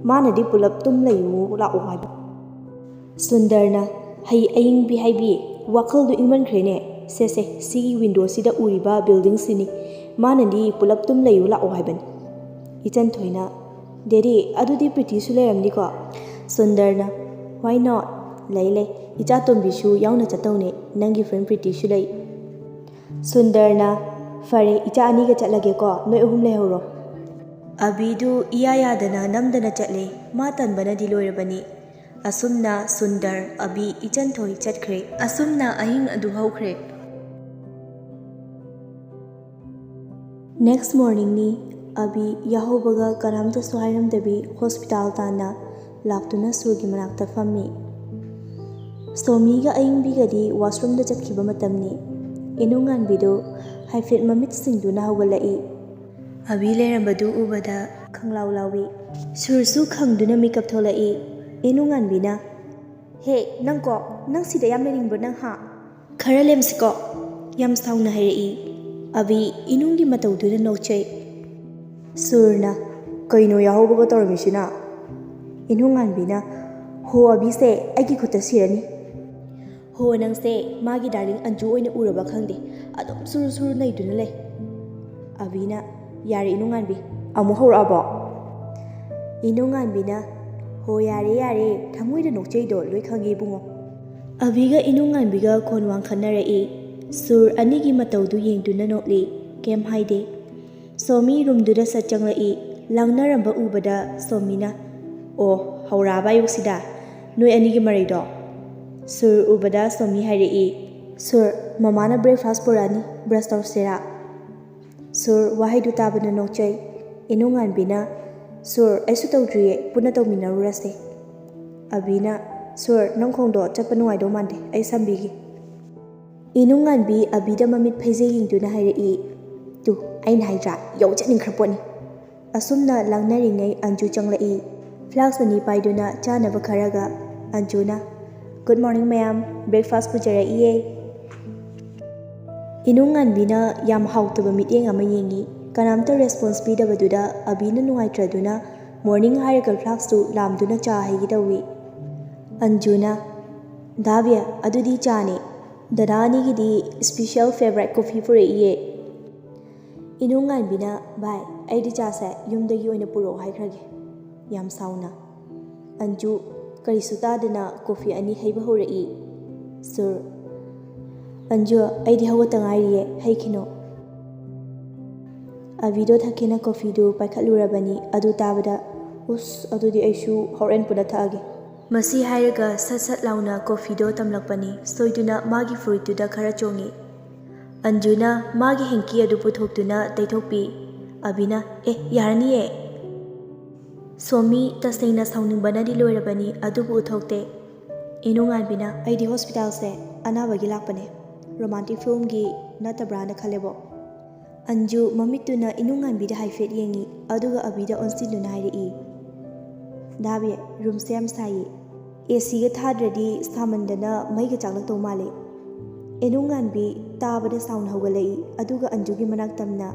ꯃꯥꯅꯗꯤ ꯄꯨꯂꯞ ꯇꯨꯝ ꯂꯩꯌꯨ ꯂꯥꯛꯑꯣ ꯍꯥꯏꯕ꯫" ꯁꯨꯟꯗꯔꯅ, "ꯍꯩ ꯑꯏꯪꯕꯤ ꯍꯥꯏꯕꯤ ꯋꯥꯈꯜꯗꯣ ꯏꯪꯃꯟꯈ꯭ꯔꯦꯅꯦ꯫ ꯁꯦ ꯁꯦ, ꯁꯤꯒꯤ ꯋꯤꯟꯗꯣꯁꯤꯗ ꯎꯔꯤꯕ ꯕꯤꯜꯗꯤꯡꯁꯤꯅꯤ꯫ ꯃꯥꯅꯗꯤ ꯄꯨꯂꯞ ꯇꯨꯝ ꯂꯩꯌꯨ ꯂꯥꯛꯑꯣ ꯍꯥꯏꯕꯅꯤ꯫" ꯏꯆꯟ ꯊꯣꯏꯅ, "ꯗꯦꯗꯤ, ꯑꯗꯨꯗꯤ ꯄ꯭ꯔꯤꯇꯤꯁꯨ ꯂꯩꯔꯝꯅꯤꯀꯣ?" ꯁꯨꯟꯗꯔꯅ, "Why not? ꯂꯩ ꯂꯩ, ꯏꯆꯥ ꯇꯣꯝꯕꯤꯁꯨ ꯌꯥꯎꯅ ꯆꯠꯇꯧꯅꯦ, ꯅꯪꯒꯤ ꯐ꯭ꯔꯦꯟ ꯄ꯭ꯔꯤꯇꯤꯁꯨ ꯂꯩ꯫" ꯁꯨꯟꯗꯔꯅ, "ꯐꯔꯦ, ꯏꯆꯥ ꯑꯅꯤꯒ ꯆꯠꯂꯒꯦꯀꯣ, ꯅꯣꯏ ꯑꯍꯨꯝ ꯂꯩꯍꯧꯔꯣ꯫" ꯑꯕꯤꯗꯨ ꯏꯌꯥ ꯌꯥꯗꯅ ꯅꯝꯗꯅ ꯆꯠꯂꯦ꯫ ꯃꯥ ꯇꯟꯕꯅꯗꯤ ꯂꯣꯏꯔꯕꯅꯤ꯫ ꯑꯁꯨꯝꯅ ꯁꯨꯟꯗꯔ, ꯑꯕꯤ, ꯏꯆꯟꯊꯣꯏ ꯆꯠꯈ꯭ꯔꯦ꯫ ꯑꯁꯨꯝꯅ ꯑꯍꯤꯡ ꯑꯗꯨ ꯍꯧꯈ꯭ꯔꯦ꯫ ꯅꯦꯛꯁ ꯃꯣꯔꯅꯤꯡꯅꯤ꯫ ꯑꯕꯤ ꯌꯥꯍꯧꯕꯒ ꯀꯅꯥꯝꯇꯁꯨ ꯍꯥꯏꯔꯝꯗꯕꯤ ꯍꯣꯁꯄꯤꯇꯥꯜ ꯇꯥꯟꯅ ꯂꯥꯛꯇꯨꯅ ꯁꯨꯔꯒꯤ ꯃꯅꯥꯛꯇ ꯐꯝꯃꯤ꯫ ꯁꯣꯃꯤꯒ ꯑꯏꯪꯕꯤꯒꯗꯤ ꯋꯥꯁꯔꯨꯝꯗ ꯆꯠꯈꯤꯕ ꯃꯇꯝꯅꯤ꯫ ꯏꯅꯨꯡꯉꯥꯟꯕꯤꯗꯨ ꯍꯥꯏꯐꯦꯠ ꯃꯃꯤꯠ ꯁꯤꯡꯗꯨꯅ ꯍꯧꯒꯠꯂꯛꯏ꯫ ꯑꯕꯤ ꯂꯩꯔꯝꯕꯗꯨ ꯎꯕꯗ ꯈꯪꯂꯥꯎ ꯂꯥꯎꯏ꯫ ꯁꯨꯔꯁꯨ ꯈꯪꯗꯨꯅ ꯃꯤꯀꯞ ꯊꯣꯛꯂꯛꯏ꯫ ꯏꯅꯨꯡꯉꯥꯟꯕꯤꯅ, "ꯍꯦ, ꯅꯪꯀꯣ, ꯅꯪ ꯁꯤꯗ ꯌꯥꯝ ꯂꯩꯅꯤꯡꯕ꯭ꯔꯣ ꯅꯪ, ꯍꯥ? ꯈꯔ ꯂꯦꯝꯁꯤꯀꯣ?" ꯌꯥꯝ ꯁꯥꯎꯅ ꯍꯥꯏꯔꯛꯏ꯫ ꯑꯕꯤ ꯏꯅꯨꯡꯒꯤ ꯃꯇꯧꯗꯨꯗ ꯅꯣꯛꯆꯩ꯫ ꯁꯨꯔꯅ, "ꯀꯩꯅꯣ ꯌꯥꯍꯧꯕꯒ ꯇꯧꯔꯝꯃꯤꯁꯤꯅ?" ꯏꯅꯨꯡꯉꯥꯟꯕꯤꯅ, "ꯍꯣ, ꯑꯕꯤꯁꯦ ꯑꯩꯒꯤ ꯈꯨꯠꯇ ꯁꯤꯔꯅꯤ꯫ ꯍꯣ, ꯅꯪꯁꯦ ꯃꯥꯒꯤ ꯗꯥꯔꯂꯤꯡ ꯑꯟꯖꯨ ꯑꯣꯏꯅ ꯎꯔꯕ ꯈꯪꯗꯦ, ꯑꯗꯨꯝ ꯁꯨꯔꯨ ꯁꯨꯔꯨ ꯅꯩꯗꯨꯅ ꯂꯩ꯫" ꯑꯕꯤꯅ, "ꯌꯥꯔꯦ ꯏꯅꯨꯡꯉꯥꯟꯕꯤ, ꯑꯃꯨꯛ ꯍꯧꯔꯛꯑꯕꯣ?" ꯏꯅꯨꯡꯉꯥꯟꯕꯤꯅ, "ꯍꯣ, ꯌꯥꯔꯦ ꯌꯥꯔꯦ, ꯊꯃꯣꯏꯗ ꯅꯣꯛꯆꯩꯗꯣ ꯂꯣꯏ ꯈꯪꯉꯦ ꯏꯕꯨꯡꯉꯣ꯫" ꯑꯕꯤꯒ ꯏꯅꯨꯡꯉꯥꯟꯕꯤꯒ ꯈꯣꯟ ꯋꯥꯡꯈꯠꯅꯔꯛꯏ꯫ ꯁꯨꯔ ꯑꯅꯤꯒꯤ ꯃꯇꯧꯗꯨ ꯌꯦꯡꯗꯨꯅ ꯅꯣꯛꯂꯤ, ꯀꯩꯝ ꯍꯥꯏꯗꯦ꯫ ꯁꯣꯃꯤ ꯔꯨꯝꯗꯨꯗ ꯁꯠ ꯆꯪꯂꯛꯏ, ꯂꯥꯡꯅꯔꯝꯕ ꯎꯕꯗ ꯁꯣꯃꯤꯅ, "ꯑꯣ, ꯍꯧꯔꯛꯑꯕ ꯑꯌꯨꯛꯁꯤꯗ ꯅꯣꯏ ꯑꯅꯤꯒꯤ ꯃꯔꯩꯗꯣ?" ꯁꯨꯔ ꯎꯕꯗ ꯁꯣꯃꯤ ꯍꯥꯏꯔꯛꯏ, "ꯁꯨꯔ, ꯃꯃꯥꯅ ꯕ꯭ꯔꯦꯛꯐꯥꯁ ꯄꯨꯔꯛꯑꯅꯤ, ꯕ꯭ꯔꯁ ꯇꯧꯁꯤꯔꯥ?" ꯁꯨꯔ ꯋꯥꯍꯩꯗꯨ ꯇꯥꯕꯅ ꯅꯣꯛꯆꯩ꯫ ꯏꯅꯨꯡꯉꯥꯟꯕꯤꯅ, "ꯁꯨꯔ, ꯑꯩꯁꯨ ꯇꯧꯗ꯭ꯔꯤꯌꯦ, ꯄꯨꯟꯅ ꯇꯧꯃꯤꯟꯅꯔꯨꯔꯁꯦ꯫" ꯑꯕꯤꯅ, "ꯁꯨꯔ, ꯅꯪ ꯈꯣꯡꯗꯣ ꯆꯠꯄ ꯅꯨꯡꯉꯥꯏꯗꯧ ꯃꯥꯟꯗꯦ, ꯑꯩ ꯁꯝꯕꯤꯒꯦ꯫" ꯏꯅꯨꯡꯉꯥꯟꯕꯤ ꯑꯕꯤꯗ ꯃꯃꯤꯠ ꯐꯩꯖꯩ ꯌꯦꯡꯗꯨꯅ ꯍꯥꯏꯔꯛꯏ, "ꯇꯨ, ꯑꯩꯅ ꯍꯥꯏꯗ꯭ꯔꯥ, ꯌꯧ ꯆꯠꯅꯤꯡꯈ꯭ꯔ ꯄꯣꯠꯅꯤ꯫" ꯑꯁꯨꯝꯅ ꯂꯥꯡꯅꯔꯤꯉꯩ ꯑꯟꯖꯨ ꯆꯪꯂꯛꯏ꯫ ꯐ꯭ꯂꯥꯁꯛ ꯑꯅꯤ ꯄꯥꯏꯗꯨꯅ ꯆꯥꯅꯕ ꯈꯔꯒ꯫ ꯑꯟꯖꯨꯅ, "Good morning ꯃꯌꯥꯝ, breakfast ꯄꯨꯖꯔꯛꯏꯌꯦ꯫" ꯏꯅꯨꯡꯉꯥꯟꯕꯤꯅ ꯌꯥꯝ ꯍꯥꯎꯇꯕ ꯃꯤꯠꯌꯦꯡ ꯑꯃ ꯌꯦꯡꯉꯤ꯫ ꯀꯅꯥꯝꯇ ꯔꯦꯁꯄꯣꯟꯁ ꯄꯤꯗꯕꯗꯨꯗ ꯑꯕꯤꯅ ꯅꯨꯡꯉꯥꯏꯇ꯭ꯔꯗꯨꯅ ꯃꯣꯔꯅꯤꯡ ꯍꯥꯏꯔꯒ ꯐ꯭ꯂꯥꯁꯛꯇꯨ ꯂꯥꯝꯗꯨꯅ ꯆꯥ ꯍꯩꯒꯦ ꯇꯧꯏ꯫ ꯑꯟꯖꯨꯅ, "ꯗꯥꯕꯤꯌꯥ, ꯑꯗꯨꯗꯤ ꯆꯥꯅꯤ꯫ ꯗꯗꯥ ꯑꯅꯤꯒꯤꯗꯤ ꯏꯁꯄꯤꯁꯦꯜ ꯐꯦꯕꯔꯥꯏꯠ ꯀꯣꯐꯤ ꯄꯨꯔꯛꯏꯌꯦ꯫" ꯏꯅꯨꯡꯉꯥꯟꯕꯤꯅ, "ꯚꯥꯏ, ꯑꯩꯗꯤ ꯆꯥꯁꯦ ꯌꯨꯝꯗꯒꯤ ꯑꯣꯏꯅ ꯄꯨꯔꯛꯑꯣ ꯍꯥꯏꯈ꯭ꯔꯒꯦ꯫" ꯌꯥꯝ ꯁꯥꯎꯅ꯫ ꯑꯟꯖꯨ ꯀꯔꯤꯁꯨ ꯇꯥꯗꯅ ꯀꯣꯐꯤ ꯑꯅꯤ ꯍꯩꯕ ꯍꯧꯔꯛꯏ꯫ ꯁꯨꯔ, "ꯑꯟꯖꯨ, ꯑꯩꯗꯤ ꯍꯧꯒꯠꯇ ꯉꯥꯏꯔꯤꯌꯦ, ꯍꯩꯈꯤꯅꯣ꯫" ꯑꯕꯤꯗꯣ ꯊꯛꯀꯦꯅ ꯀꯣꯐꯤꯗꯨ ꯄꯥꯏꯈꯠꯂꯨꯔꯕꯅꯤ꯫ ꯑꯗꯨ ꯇꯥꯕꯗ, "ꯎꯁ, ꯑꯗꯨꯗꯤ ꯑꯩꯁꯨ ꯍꯣꯔꯦꯟ ꯄꯨꯟꯅ ꯊꯛꯑꯒꯦ꯫" ꯃꯁꯤ ꯍꯥꯏꯔꯒ ꯁꯠ ꯁꯠ ꯂꯥꯎꯅ ꯀꯣꯐꯤꯗꯣ ꯇꯝꯂꯛꯄꯅꯤ꯫ ꯁꯣꯏꯗꯨꯅ ꯃꯥꯒꯤ ꯐꯨꯔꯤꯠꯇꯨꯗ ꯈꯔ ꯆꯣꯡꯉꯤ꯫ ꯑꯟꯖꯨꯅ ꯃꯥꯒꯤ ꯍꯦꯡꯀꯤ ꯑꯗꯨ ꯄꯨꯊꯣꯛꯇꯨꯅ ꯇꯩꯊꯣꯛꯄꯤ꯫ ꯑꯕꯤꯅ, "ꯑꯦ, ꯌꯥꯔꯅꯤꯌꯦ꯫" ꯁꯣꯃꯤ ꯇꯁꯦꯡꯅ ꯁꯥꯎꯅꯤꯡꯕꯅꯗꯤ ꯂꯣꯏꯔꯕꯅꯤ, ꯑꯗꯨꯕꯨ ꯎꯊꯣꯛꯇꯦ꯫ ꯏꯅꯨꯡꯉꯥꯟꯕꯤꯅ, "ꯑꯩꯗꯤ ꯍꯣꯁꯄꯤꯇꯥꯜꯁꯦ ꯑꯅꯥꯕꯒꯤ ꯂꯥꯛꯄꯅꯦ, ꯔꯣꯃꯥꯟꯇꯤꯛ ꯐꯤꯂꯝꯒꯤ ꯅꯠꯇꯕ꯭ꯔꯥꯅ ꯈꯜꯂꯦꯕꯣ꯫" ꯑꯟꯖꯨ ꯃꯃꯤꯠꯇꯨꯅ ꯏꯅꯨꯡꯉꯥꯟꯕꯤꯗ ꯍꯥꯏꯐꯦꯠ ꯌꯦꯡꯉꯤ, ꯑꯗꯨꯒ ꯑꯕꯤꯗ ꯑꯣꯟꯁꯤꯟꯗꯨꯅ ꯍꯥꯏꯔꯛꯏ, "ꯗꯥꯕꯤ, ꯔꯨꯝꯁꯦ ꯌꯥꯝ ꯁꯥꯏꯌꯦ꯫ ꯑꯦ ꯁꯤꯒ ꯊꯥꯗ꯭ꯔꯗꯤ ꯁꯥꯃꯟꯗꯅ ꯃꯩꯒ ꯆꯥꯛꯂꯛꯇꯧ ꯃꯥꯜꯂꯦ꯫" ꯏꯅꯨꯡꯉꯥꯟꯕꯤ ꯇꯥꯕꯗ ꯁꯥꯎꯅ ꯍꯧꯒꯠꯂꯛꯏ, ꯑꯗꯨꯒ ꯑꯟꯖꯨꯒꯤ ꯃꯅꯥꯛ ꯇꯝꯅ,